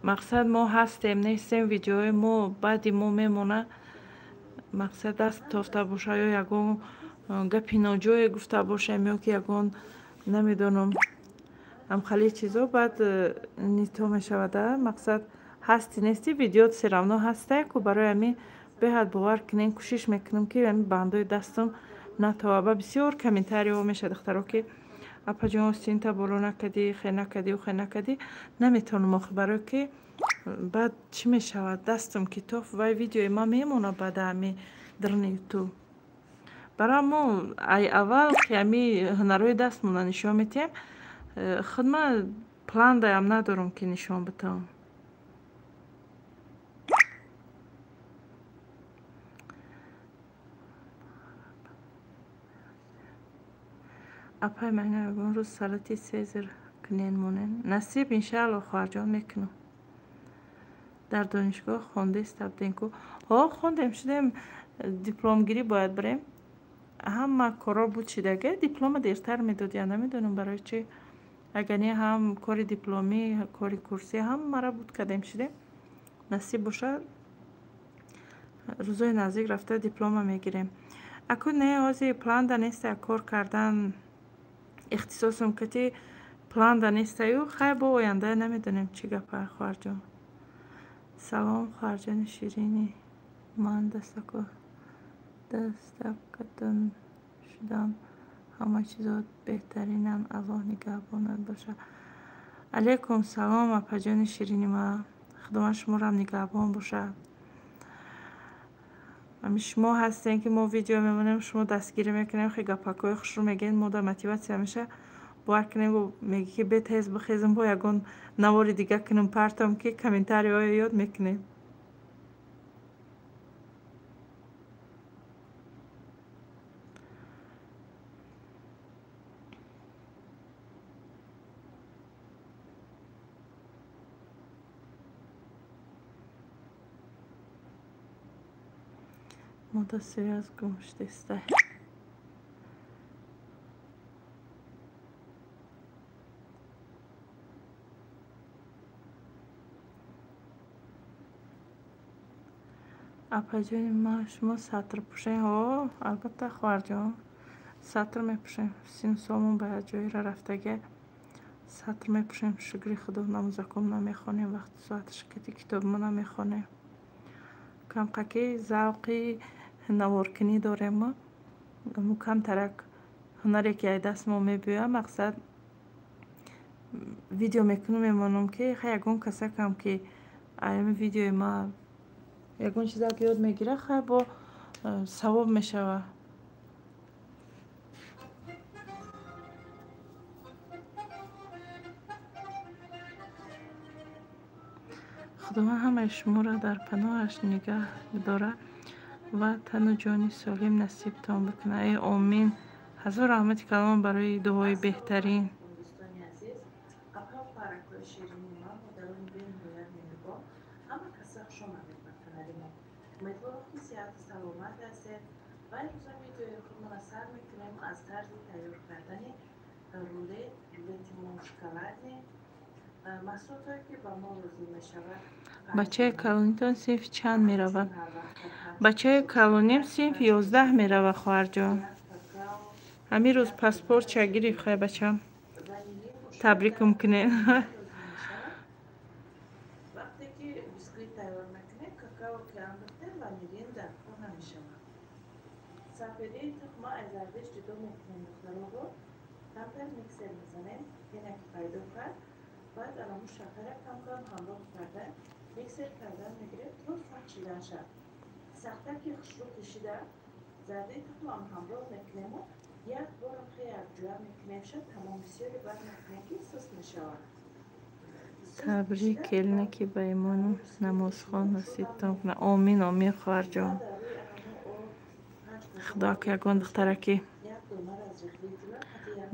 мақсад мо ҳастем, нестем, видеои мо баъди мо мемонад. Мақсад даст тофта боша ё ягон гапи ноҷое гуфта бошем, ё ки ягон Намедонам, ҳамхали чизо баъд нито мешавада. Мақсад ҳасти нести видео всё равно ҳастае ку. Барои ҳамин беҳад бовар кунем, кӯшиш мекунам, ки ҳамин бандои дастам натова. Ба бисёр комментариҳо мешавад, духтаро, ки апаҷон, остинта боло накардӣ, хе накардӣ, хе накардӣ. Наметавонам охи, барое ки баъд чӣ мешавад, дастам ки тоф, вай видеои ман мемонад баъда ҳами дарни ютуб. Барои мо ай аввал ки ҳами ҳунарҳои дастмона нишон метиҳем, худ ман план даям надорам, ки нишон битавам. Апай ман, ягон рӯз салати сезар кунен, монен. Насиб, иншаалло, хоҳарҷон, мекунам. Дар донишгоҳ хондеста будем ку? Ҳо, хондем шудем, дипломгирӣ бояд бирем. Ҳама корҳо буд шидага, диплома дертар медод, я намедонам барои чӣ. Агар не, ҳам кори дипломӣ, кори курсӣ ҳамаро буд кардем шудем. Насиб бошад, рӯзои наздик рафта диплома мегирем. Аку не, ҳозир планда неста кор кардан, ихтисосам кати планда нестаю. Хай, бо оянда намедонем чӣ гапа, хоҳарҷон. Салом, хоҳарҷони ширини ман, дастакатон шудам, ҳама чизо беҳтаринанд, Аллоҳ нигаҳбонат бошад. Алайкум салом, апаҷони ширини ман, Худованд шуморо нигаҳбон бошад. Ҳами шумо ҳастем, ки мо видео мемонем, шумо дастгирӣ мекунем, хе гапакҳои хушрӯ мегӯед, мо да мотиватсия меша. Бовар кунем, мегӯ ки бе тез бихезем, бо ягон навори дига кунем, партом, ки комментариҳоро ёд мекунем. Мода связь гум шудеста. Апаҷони ман, шумо сатр пӯшем? Ҳо, албатта, хоҳарҷон, сатр мепӯшем. Сину солмон ба як ҷоира рафтага, сатр мепӯшем. Шукри Худо, намозаком намехонем, вақту соаташ кати китобмо намехонем. Камқаки завқи наворкунӣ дорем мо, камтарак ҳунаре ки ай даст мо мебиёяд. Мақсад, видео мекунам, мемонам, ки хай ягон касакам ки аями видеои ма ягон чизак ёд мегирад, хай бо савоб мешавад. Худованд ҳамаи шуморо дар паноҳаш нигаҳ бидорад ва тану ҷони солим насибтон бикунад. Э, омин. Ҳазор раҳмати калон барои дуои беҳтарин. Дӯстони азиз, апа, хоҳаракҳои ширини ман, модарони бениҳоят меҳрубон, ҳама каса хуш омадед ба канали мо. Умедворам, ки сиҳату саломат ҳастед ва имрӯза видеои худмона сар мекунем аз тарзи тайёр кардани рулет, рулети мо шоколадный. Маҳсулотое ки ба мо лозим мешавад: Бачаи калонитон синфи чанд меравад? Бачаи калоним синфи 11 меравад, хоҳарҷон. Ҳамин рӯз паспортча гирифт. Хай, бачам, табрикум кунед. Вақте ки бисквит тайёр мекунем, какао ки андохтем, ванилин дар кор намешавад. Сафедии тухма аз зардиш ҷудо мекунем, духтароҳо, камтар миксер мезанем, пена ки пайдо кард, баъд анаму шакара камкам ҳамроҳ карда миксер кардан мегирем то сахт шидан шавад. Сахта ки хушрӯ кишида, зардаи тухмам ҳамроҳ мекунему як бора хе якҷоя мекунем шад, тамом. Бисёре баъд мекунем, ки суст мешавад. Табрик, келинаки ба имону намозхон насибтон кунад. Омин, омин, хоҳарҷон. Худо ки ягон духтараки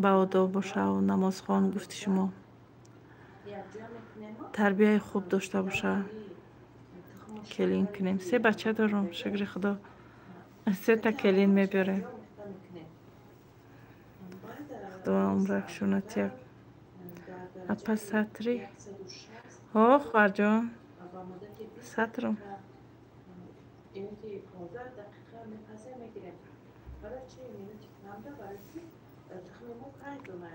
баодоб бошаву намозхон, гуфти шумо, тарбияи хуб дошта бошад, келин кунем. Се бача дорам, шукри Худо, сета келин мебиёрем. Худо умракшона тияк. Апа, сатри? Ҳо, хоҳарҷон, сатрам. Ки 15 дақиқа мепазем, мегирем. Барои чи минути камда? Барои ки Тухми мо 5 дона.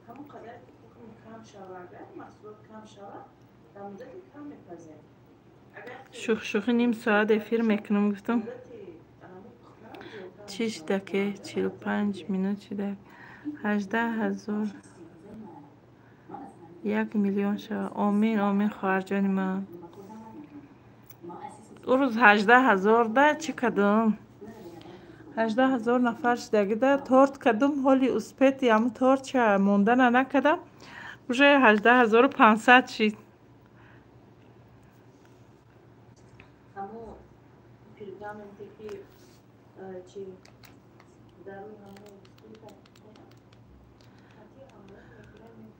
Ҳамон қадар ки тухм кам шава, агар маҳсулот кам шава, дар муддати кам мепазем. Шӯхшӯхӣ ним соат эфир мекунам, гуфтам. Чӣ шида ки 45 минут шида? 18 000, 1 миллион шава. Омин, омин, хоҳарҷони ман. Ӯ рӯз 18 000 да чӣ кардам? 18 000 нафар шидагида торт кардум. Ҳоли успети ҳамун тортча мондана накардам, уже 18 500 шид. Ҳамун пергаменте ки чи дар рӯи ҳамун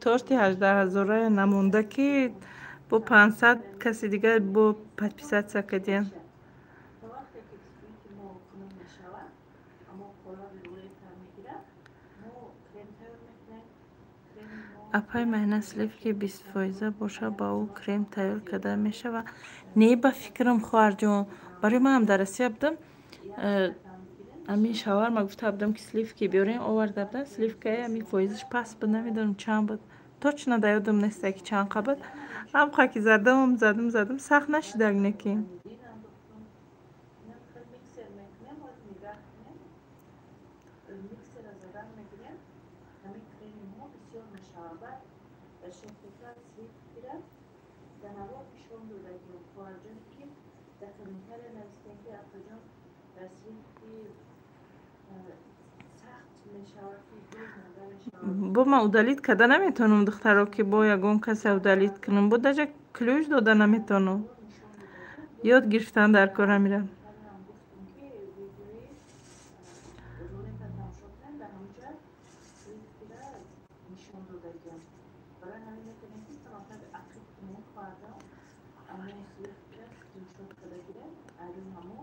Торти 18 ҳазорая намонда, ки бо 500 каси дигар бо подписаться кардиян. То вақте ки бисквити мо хунук мешавад, ҳамон қолаби рулета мегирад, мо крем тайёр мекунем. Креми мо Апай майна, сливки 20 фоиза боша, ба ӯ крем тайёр карда мешавад? Не, ба фикрам, хоҳарҷон, барои манам дар Россия будам, ҳамин шаварма гуфта будам, ки сливки биёрем, оварда будам. Сливкаи ҳамин фоизаш паст буд, намедонам, чанд буд, точно да ёдам неста, ки чанд қа буд. Ҳамқа ки задам, задам, задам, сахт нашидаг неки. Ванилин андохтум. Инам хел миксер мекунем, бояд нигаҳ кунем. Миксера задан мегирем, ҳамин креми мо бисёр мешавад. Баъд шеф-дукар сливкира дар навор нишон додагием. Хоҳарҷоне ки дар комментария навистем, ки апаҷон, дар сливки сахт мешавад, ки гӯз монда мешавад. Бо ман удалить карда наметавонам, духтаро, ки бо ягон касе удалить кунам, бо даже ключ дода наметавонам. Нишон додагием. Ёд гирифтан дар кора мирам. Комментариям гуфтум, ки видеои ролика тамошо кунем, дар ҳамонҷа сливкира нишон додагиям. Барои ҳамин метавонем, ки камакак ақиб кунем, хоҳарҷон, ҳамон сливкира скриншот карда гирем, айрӯи ҳамон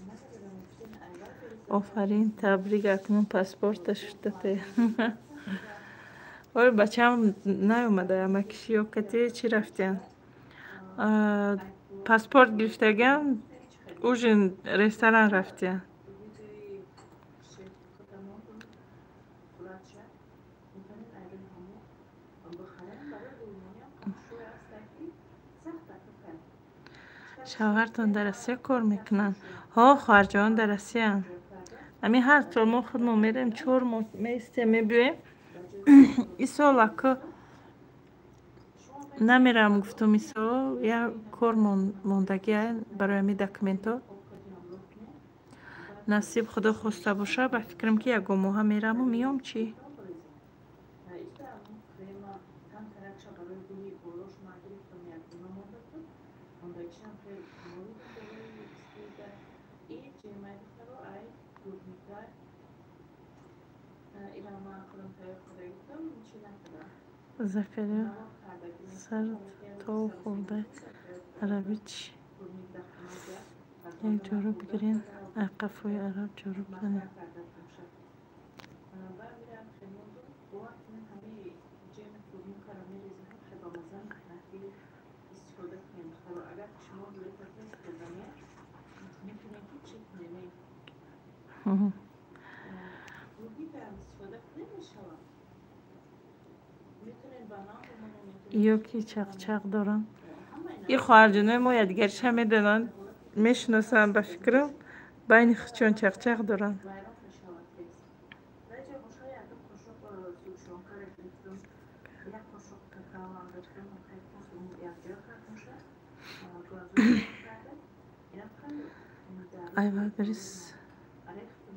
намедонам, гуфтем, айвар. Офарин, табрик, акнун паспорта шудате. Ой, бачаам наёмада, амакиши ё кати чӣ рафтиян, паспорт гирифтагиам, ужин ресторан рафтиян. Видеои шеф-худамон суратша метавонед айрӯи ҳамон бихарем. Барои гулмониам хушрӯй аста, ки сахт акакай. Шавҳартон дар Россия кор мекунанд? Ҳо, хоҳарҷон, дар Россияанд. Ҳамин ҳар сол мо худмон мерем, 4 моҳ меистем, мебиёем. Исол ака намерам, гуфтум, исол як кор мондагия барои ҳамин документҳо. Насиб Худо хоста боша, ба фикрам, ки ягон моҳа мераму миём, чӣ. Иста ҳамон крема камтаракша барои гули болош ман гирифтам, як дона монда буд, мондагишам хел молидам болои бисквита. И ҷемай, духтаро, ай клубника, ира ман худам тайёр карда гирифтам, чӣ накардам. Закария, сар то хӯрда араби чӣ? Як ҷоруб бигирен, ай қафои араб ҷоруб занем. Баъд мирам хелмонду, бовар кунед, ҳамаи ҷеми клубникаро мерезем, хеле бамазза мекунад, ки истифода кунем. Духтаро, агар ки шумо рулетатон истифода метавонед, ки чӣ кунем, клубникаам истифода кунем, мешавад. Метавонед банан бимонед, метавонед. Ё ки чақчақ доранд. И хоҳарҷонои мо якдигарша медонанд, мешиносанд, ба фикрам, байни худшон чақчақ доранд. Вайрон мешавад тез. Дар боша якум қошуқ сгущёнкаро гирифтум, як қошуқ какао андохтум, якҷоя кардумша, глазурь карда, инам хеле. Айва бирис,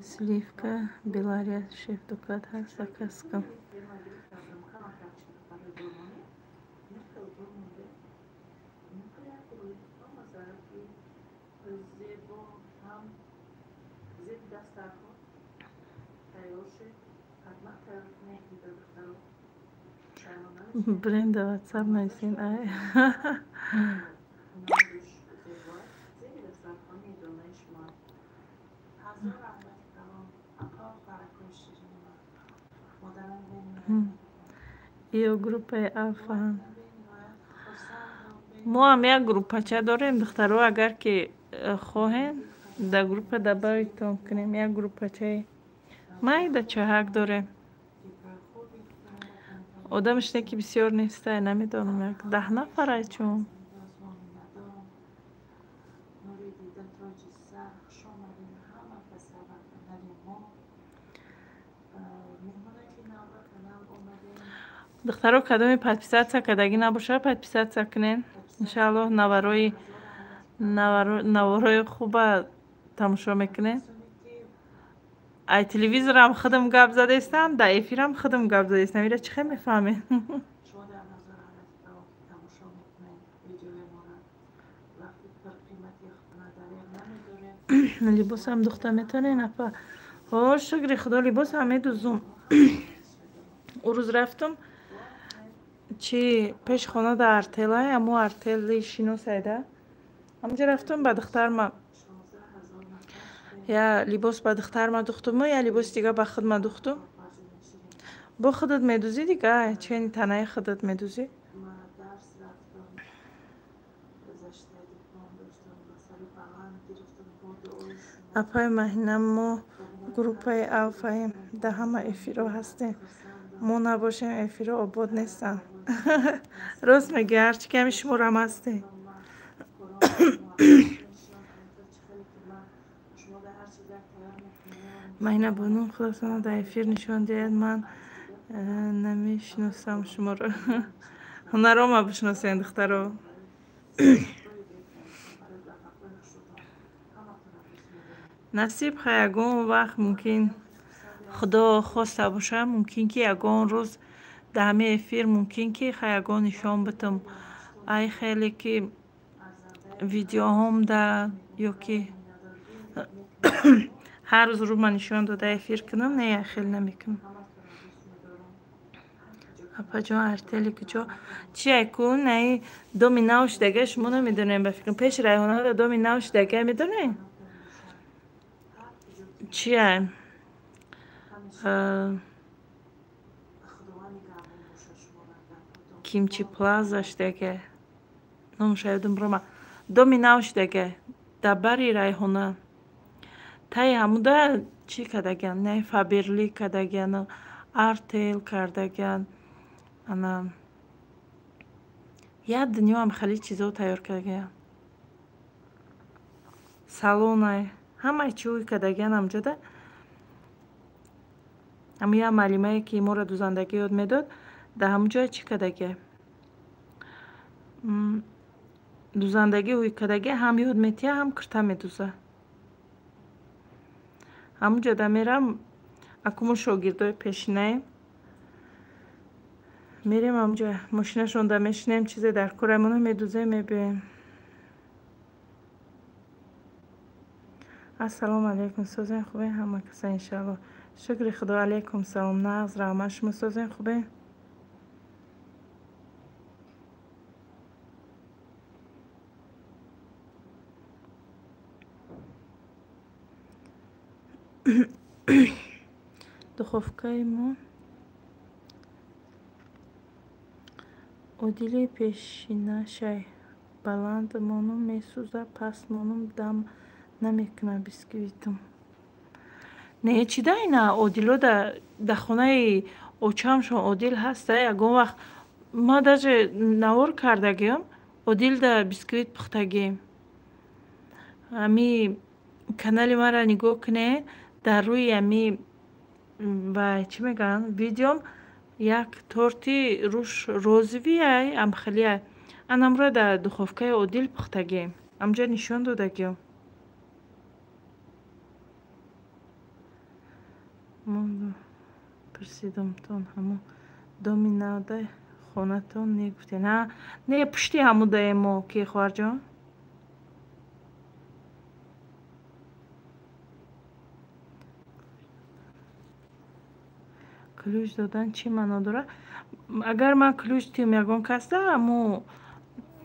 сливка Белария шеф дукат ҳаст, заказ кун. Крема гирифтам, камакак барои гулмонӣ, инам хеле гул монда, инам хеле як бамаза, ки зебо ҳам зеби дастархон тайёр шуд. Ҳатман тайёр кунед ида, духтаро. Бренда ватсап нависен, ай. Намудуш зебо аст, зеби дастархони идонаи шумо. Ҳазор раҳмати калон, апа, хоҳаракои ширини ман, модарам бениҳоят. Ё группаи Алфаҳам. Бениҳоят хурсандам. Мо ҳам як группача дорем, духтаро, агар ки хоҳем, дар группа добавитон кунем, як группачаи майда чаҳак дорем. Одамш не ки бисёр нестай, намедонам, як 10 нафарай чун. Духтаро, кадоми подписаться кардагӣ набошад, подписаться кунед. Иншааллоҳ наворои хуба тамошо мекунед. Ай телевизорам худам гап задаистам, дар эфирам худам гап задаистам. Ира чӣ хел мефаҳмед? Либосам духта метавонед, апа? Ҳо, шукри Худо, либосам медузум. Ӯ рӯз рафтам, чи пеш хона дар артелай, амо артели шиносайда. Ҳамҷа рафтам ба духтарма. Я либос ба духтарма духтуму, я либоси дига ба худма духтум. Бо худат медузӣ дига, чени танаи худат медузӣ. Апаи Маҳина, мо группаи алфаем, дар ҳама эфирҳо ҳастем. Мо набошем, эфирҳо обод нестанд. Рост мегӯӣ, ҳарчи ки ҳами шуморам ҳастем. Маҳина бону, худотонро дар эфир нишон диҳед. Ман намешиносам шуморо. Ҳунарома бишиносед, духтаро. Насиб, хай ягон вақт мумкин Худо хоста боша, мумкин ки ягон рӯз дар ҳамин эфир мумкин ки хай ягон нишон битам. Ай хеле ки видеоҳом да ё ки ҳар рӯз рӯма нишон дода эфир кунам, не, я хеле намекунам. Апаҷон, артели куҷо? Чи айкун? Наи доми нав шудага, шумо намедонем, ба фикрам. Пеши Райҳонада доми нав шудага, медонем? Чи ай? Кимчи плаза шудага. Номша ёдам бирома. Доми нав шудага. Дар бари Райҳона. Таи ҳамуда чӣ кардагиан? Не, Фаберли кардагиан, артел кардагиан. Ана як дунёам хеле чизо тайёр кардагиан. Салонай, ҳамаи чиҳои кардагиан ҳамҷода. Ҳамун як маълимае ки моро дузандагӣ ёд медод, дар ҳамун ҷоя чӣ кардагия? Дузандагӣ ҳуй кардагия, ҳам ёд метиҳад, ҳам кирта медузад. Ҳамун ҷода мерам, аку мо шогирдои пешинаем. Мерем ҳамунҷо, мошинашонда мешинем, чизе дар кораамона медузем, мебиёем. Ассалому алайкум, созен хубе ҳама каса иншааллоҳ. Шукри Худо, алайкум салом, нағз, раҳмат, шумо созен хубе? Духовкаи мо одили пешинашай, баланд монум месӯза, паст монум дам намекунад бисквитум. Не, чӣ да ина одило дар хонаи очамшон одил ҳаста, ягон вақт ма даже навор кардагиам, одил да бисквит пухтагием. Ами канали маро нигоҳ кунед, дар рӯи ами ва чӣ мегӯянд, видеом як торти рӯш розовиай, амхелиай. Анамро дар духовкаи одил пухтагием. Амҷа нишон додагиам. Пурсидамтон ҳамун доми навда хонатон не гуфтед. Не, пушти ҳамудаем мо, ки хоҳарҷон? Ключ додан чӣ маъно дорад? Агар ман ключ диҳам ягон касда, аммо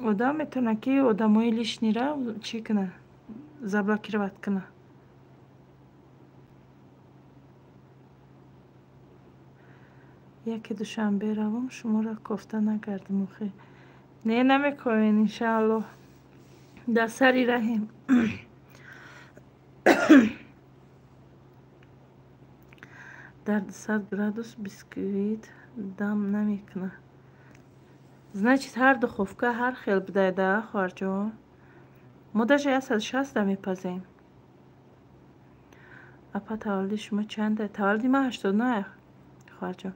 одам метавонад ки одамои лишнира чӣ кунад? Заблокировать кунад. Яке Душанбе равам, шуморо кофта нагардам охи. Не, намекоҳем, иншааллоҳ. Дар сари раҳем. Дар 200 градус бисквит Дам намекунад. Значит, ҳар духовка ҳар хел будайда, хоҳарҷон. Мо даже 160 мепазем. Апа, таваллуди шумо чанда? Таваллуди ман 89, хоҳарҷон.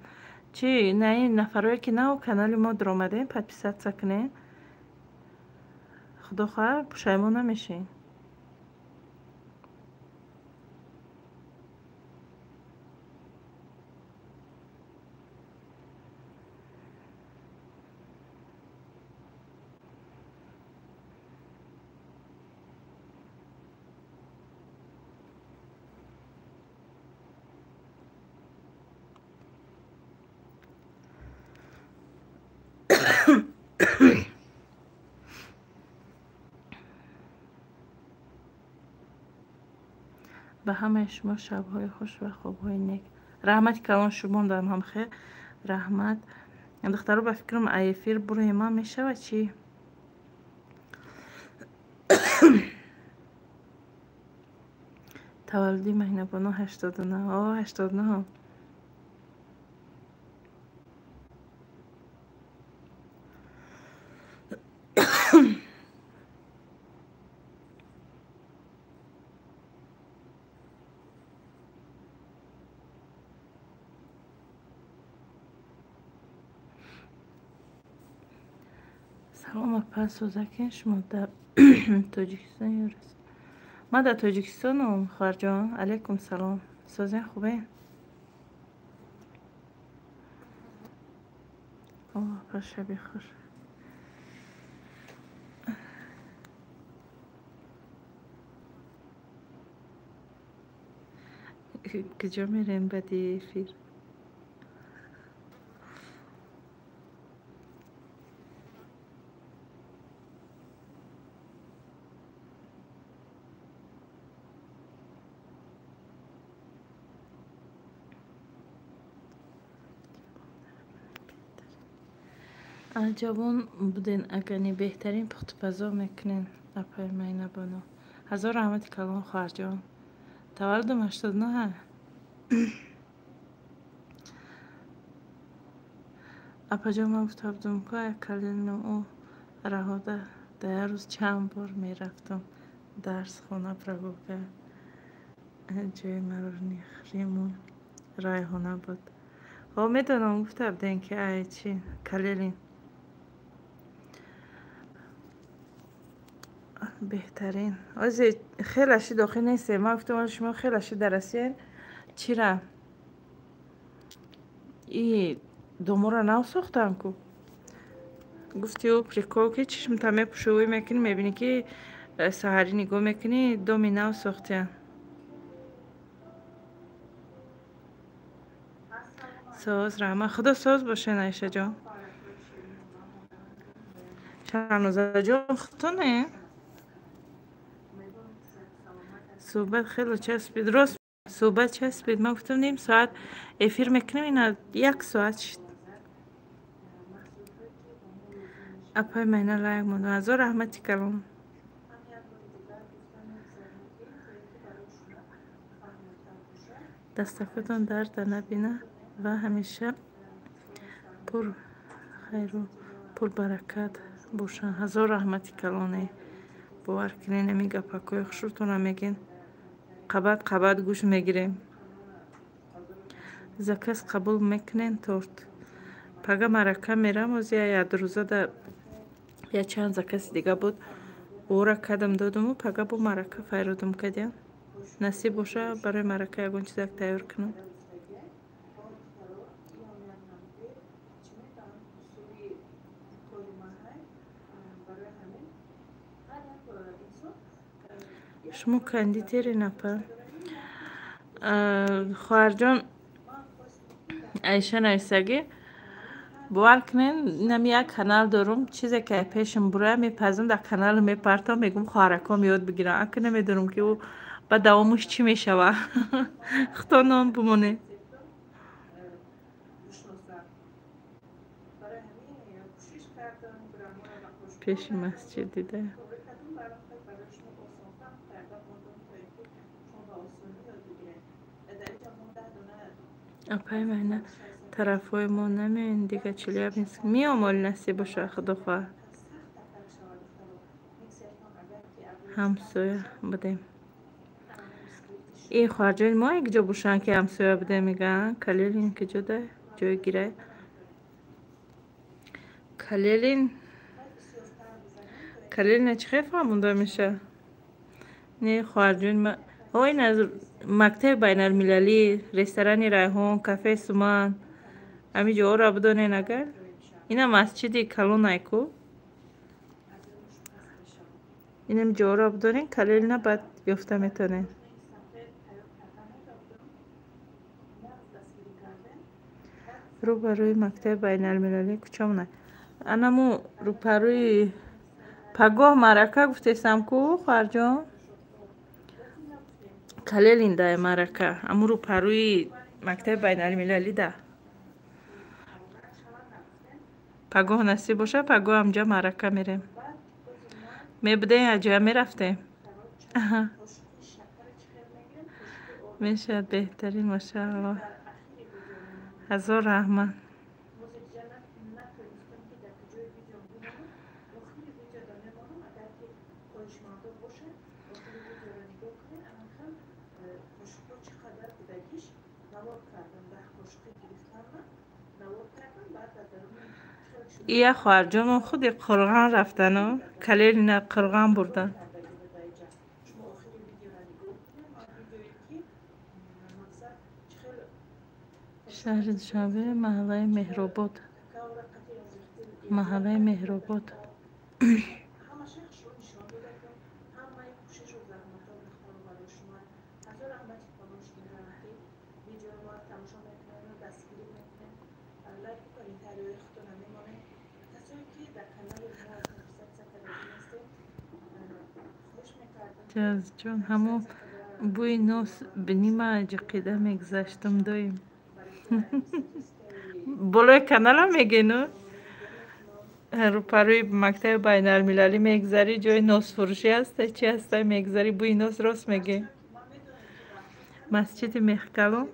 Чи на ин нафарое ки нав канали мо дуромадем, подписаться кунем. Худо хоҳад, пушаймон намешем. Ба ҳамаи шумо шабҳои хуш ва хобҳои нек. Раҳмати калон шумондам ҳамхе. Раҳмат. Духтаро, ба фикрам эфир бурои ман мешавад чӣ? Таваллуди Маҳинабону 89. О, 89. Салом, апа, сӯзакин шумо дар Тоҷикистон ё Россия? Ман дар Тоҷикистонам, хоҳарҷон. Алайкум салом. Сӯзен хубе? О, апа, шаби хуш. Куҷо мерем баъди эфир? Ҷавон буден, агани беҳтарин пухтупазо мекунен, апаи Майнабону. Ҳазор раҳмати калон, хоҳарҷон. Таваллудам 89. Апаҷон, ман гуфта будам, ку калину раҳода дар як рӯз чанд бор мерафтам дарс, хона, прогулка. Ҷои маро Риму Райҳона буд. Ҳо, медонам, гуфта будем ки ай чи калелин. Беҳтарин. Озе хелаши дохил нестем. Ман гуфтам, шумо хелаши дар Россия чира? И домора нав сохтан ку. Гуфти ӯ прикол ки чишмта мепӯши, ӯй мекунӣ, мебинӣ ки саҳарӣ нигоҳ мекунӣ, доми нав сохтиян. Соз, раҳмат. Худо соз бошен, Айшаҷон. Шаҳнозаҷон, худтоне? Суҳбат хеле часпид. Рост, суҳбат часпид. Ман гуфтам ним соат эфир мекунем, ина як соат шид. Апаи Майна, лайк мондам. Ҳазор раҳмати калон. Дастакотон дарда набина ва ҳамеша пур хайру пурбаракат бошанд. Ҳазор раҳмати калоне. Бовар кунед, ҳамин гапакҳои хушрӯтона мегӯен, қабат қабат гӯш мегирем. Заказ қабул мекунем торт. Пага марака мерам, оз як рӯза да я чанд закази дига буд. Ӯра кадам додуму пага бо марака файродум кардям. Насиб боша, барои марака ягон чизак тайёр кунам. Шумо кондитерин, апа? Хоҳарҷон Айша нависагӣ, бовар кунед, инам як канал дорум, чизе ки пешам буроя мепазам, дар каналу мепартам, мегӯм хоҳараком ёд бигирам. Ака, намедонам ки ӯ ба давомаш чӣ мешава. Худо ном бимонед. Пеши масҷид дида. Апаи Майна, Тарафҳои мо намеоен дига, Челябинск меом, оли насиб боша, худо хоҳад. Ҳамсоя будем. И хоҳарҷони мо якҷо бошанд, ки ҳамсоя будем, мегӯянд. Калелин куҷо да ҷой гирай? Калелин, Калелина чӣ хел фаҳмонда меша? Не, хоҳарҷони ма, ин аз мактаби байналмилалӣ, ресторани Райҳон, кафе Суман, ҳамин ҷоҳоро бидонен агар. Ина масҷиди калонай ку. Инам ҷоҳоро бидонен, Калелина баъд ёфта метавонед. Рӯбарӯи мактаби байналмилалӣ кӯчамона. Анаму рӯпарӯи пагоҳ маърака гуфтесам ку, хоҳарҷон? Калелин да маърака, аму рӯпарӯи мактаби байналмилалӣ да. Пагоҳ насиб боша, пагоҳ ҳамҷа маърака мерем. Мебудем, якҷоя мерафтем. Мешавад беҳтарин, машааллоҳ. Ҳазор раҳмат. Ия, хоҳарҷонмон худи Қурғон рафтану Калелина Қурғон бурдан. Шаҳри Душанбе, маҳаллаи Меҳробод. Маҳаллаи Меҳробод. Ҷазҷон, ҳамон бӯи нос бинима ҷиқида мегузаштам доим. Болои канала мегену? Рӯпарӯи мактаби байналмилалӣ мегузарӣ, ҷои носфурӯшӣ ҳаста, чи ҳаста, мегузарӣ, бӯи нос рост мегӯӣ. Масҷиди Мехкалон,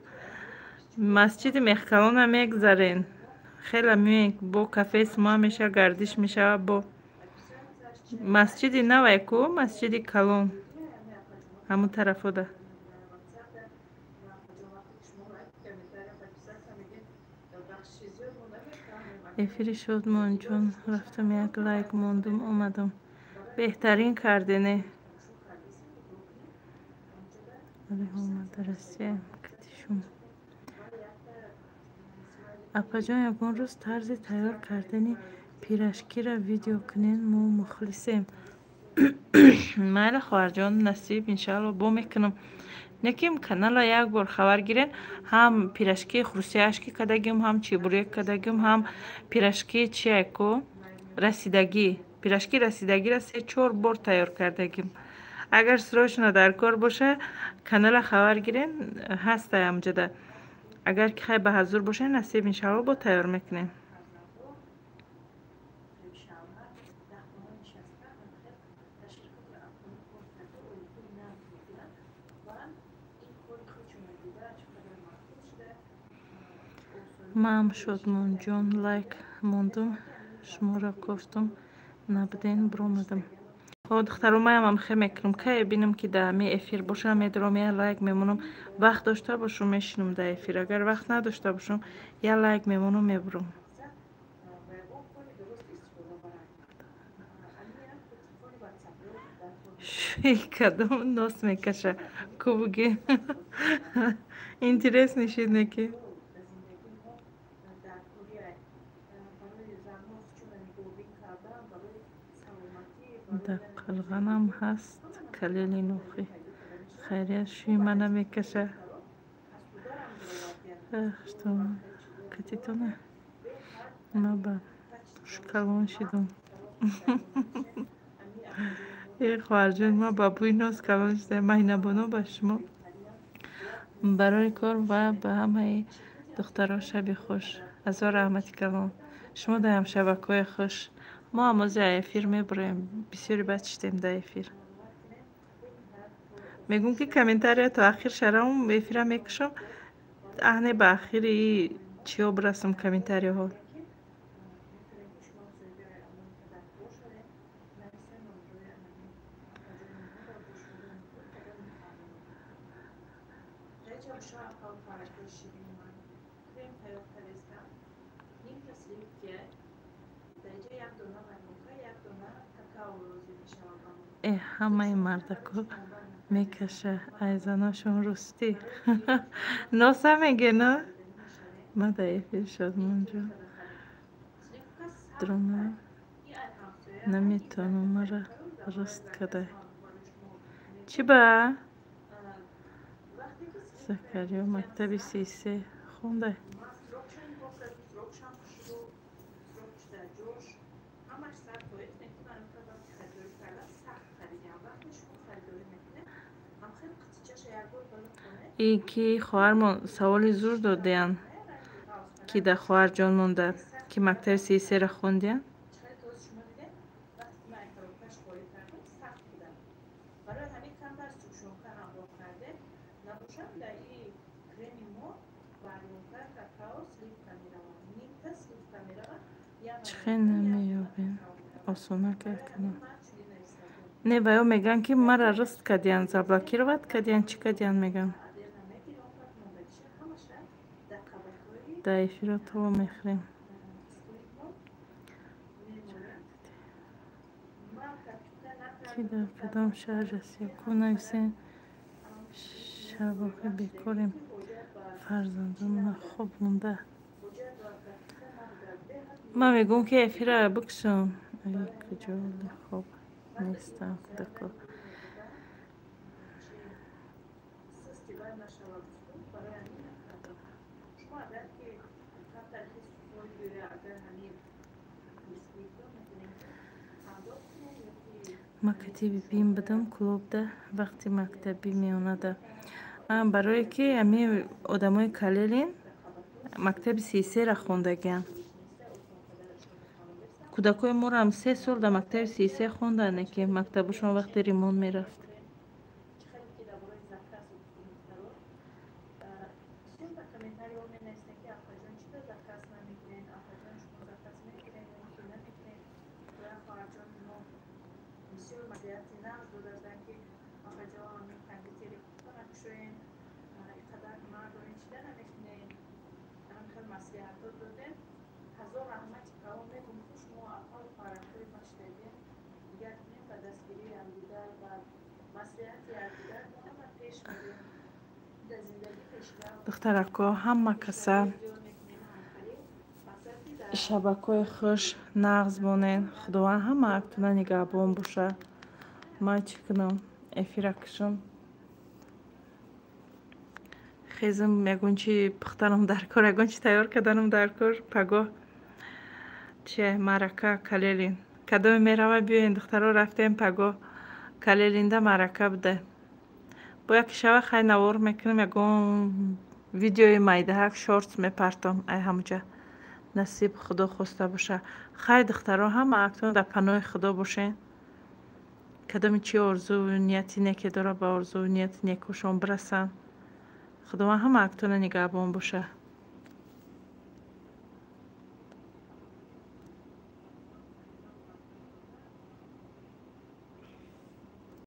масҷиди Мехкалона мегузарен. Хеле меоен, бо кафе Сума мешава, гардиш мешава, бо масҷиди навай ку, масҷиди калон ҳамун тарафода. Эфири Шодмонҷон, рафтам як лайк мондум, омадам. Беҳтарин кардене. Алиҳомада Россия катишум. Апаҷон, ягон рӯз тарзи тайёр кардани пирожкиро видео кунен, мо мухлисем. Майли, хоҳарҷон, насиб, иншаалло бо мекунам. Неким канала як бор хабар гирен, ҳам пирожки хрустяшки кардагим, ҳам чебурек кардагим, ҳам пирожки чия ку расидагӣ. Пирожки расидагиро 3-4 бор тайёр кардагим. Агар срочно дар кор боша, канала хабар гирен, ҳаста ҳамҷода. Агар ки хай ба ҳазур боша, насиб, иншаалло бо тайёр мекунем. Маам Шодмонҷон, лайк мондум, шуморо кофтум, набуден, биромадам. Хо, духтаро, маям ҳамхе мекунам. Кае бинам, ки дар ҳамин эфир бошам, медурам, я лайк мемонам. Вақт дошта бошум, мешинам дар эфир. Агар вақт надошта бошум, я лайк мемонам, мебурам. Шӯи кадом нос мекаша? Ку буги? Интересный шид неки. Дар Қурғонам ҳаст Калели Нохӣ. Хайрият, шӯи мана мекаша. Катитона? Ма ба калон шидум. Э, хоҳарҷон, ма ба бӯи нос калон шудам. Майнабоно ба шумо барои кор ва ба ҳамаи духтаро шаби хуш. Ҳазор раҳмати калон. Шумо дар ҳамшабакаҳои хуш. Мо ҳам ҳозир эфир мебуроем. Бисёри бад шидем дар эфир. Мегӯм, ки комментария то ахир шаравам, эфира мекушам. Аҳне ба ахири Чиё бирасам комментариҳо? Э, ҳамаи мардако мекаша ай заношон рустӣ. Носа меге, на? Ма дар эфир Шодмонҷон дурона наметавонам, мара рост кадай. Чӣ ба? Закариё мактаби 33 хондай. И ки хоҳармон саволи зур додиянд, ки дар хоҳарҷон монда, ки мактаби 33-ра хондиянд. Чӣ хел намеёбем? Осона кунам. Не, ва ё мегӯянд, ки мара рост кардиянд, заблокировать кардиянд, чӣ кардиянд мегӯям. Дар эфиро то мехӯрем. Ки дар кадом шаҳр аст? Ё нависен, шабохи бекорем, фарзандонмона хоб монда. Ман мегӯям, ки эфира бикушам. Ай, куҷо хоб нестам, кӯдако. Ма кати бибим будам клубда вақти мактабӣ меомада. Барое ки ами одамои калелин мактаби 33-ра хондагианд. Кӯдакои моро 3 сол дар мактаби 33 хонданд, ки мактабашон вақте ремонт мерафт. Духтарако, ҳама каса шабакҳои хуш нағз монед. Худованд ҳама актона нигаҳбон боша. Ман чӣ кунам? Эфира кушам. Хезм, ягон чи пухтанам дар кор, ягон чи тайёр карданам дар кор. Пагоҳ чи маърака Калелин. Кадоме мерава, биёен, духтаро, рафтем, пагоҳ Калелинда маърака буда. Бо яке шава, хай, навор мекунам, ягон видеои майдаҳак, шортс мепартом ай ҳамуҷа. Насиб Худо хоста боша. Хай, духтаро, ҳама актон дар паноҳи Худо бошен. Кадоми чи орзуву нияти неке дора, ба орзуву нияти некушон бирасанд. Худованд ҳама актона нигаҳбон боша.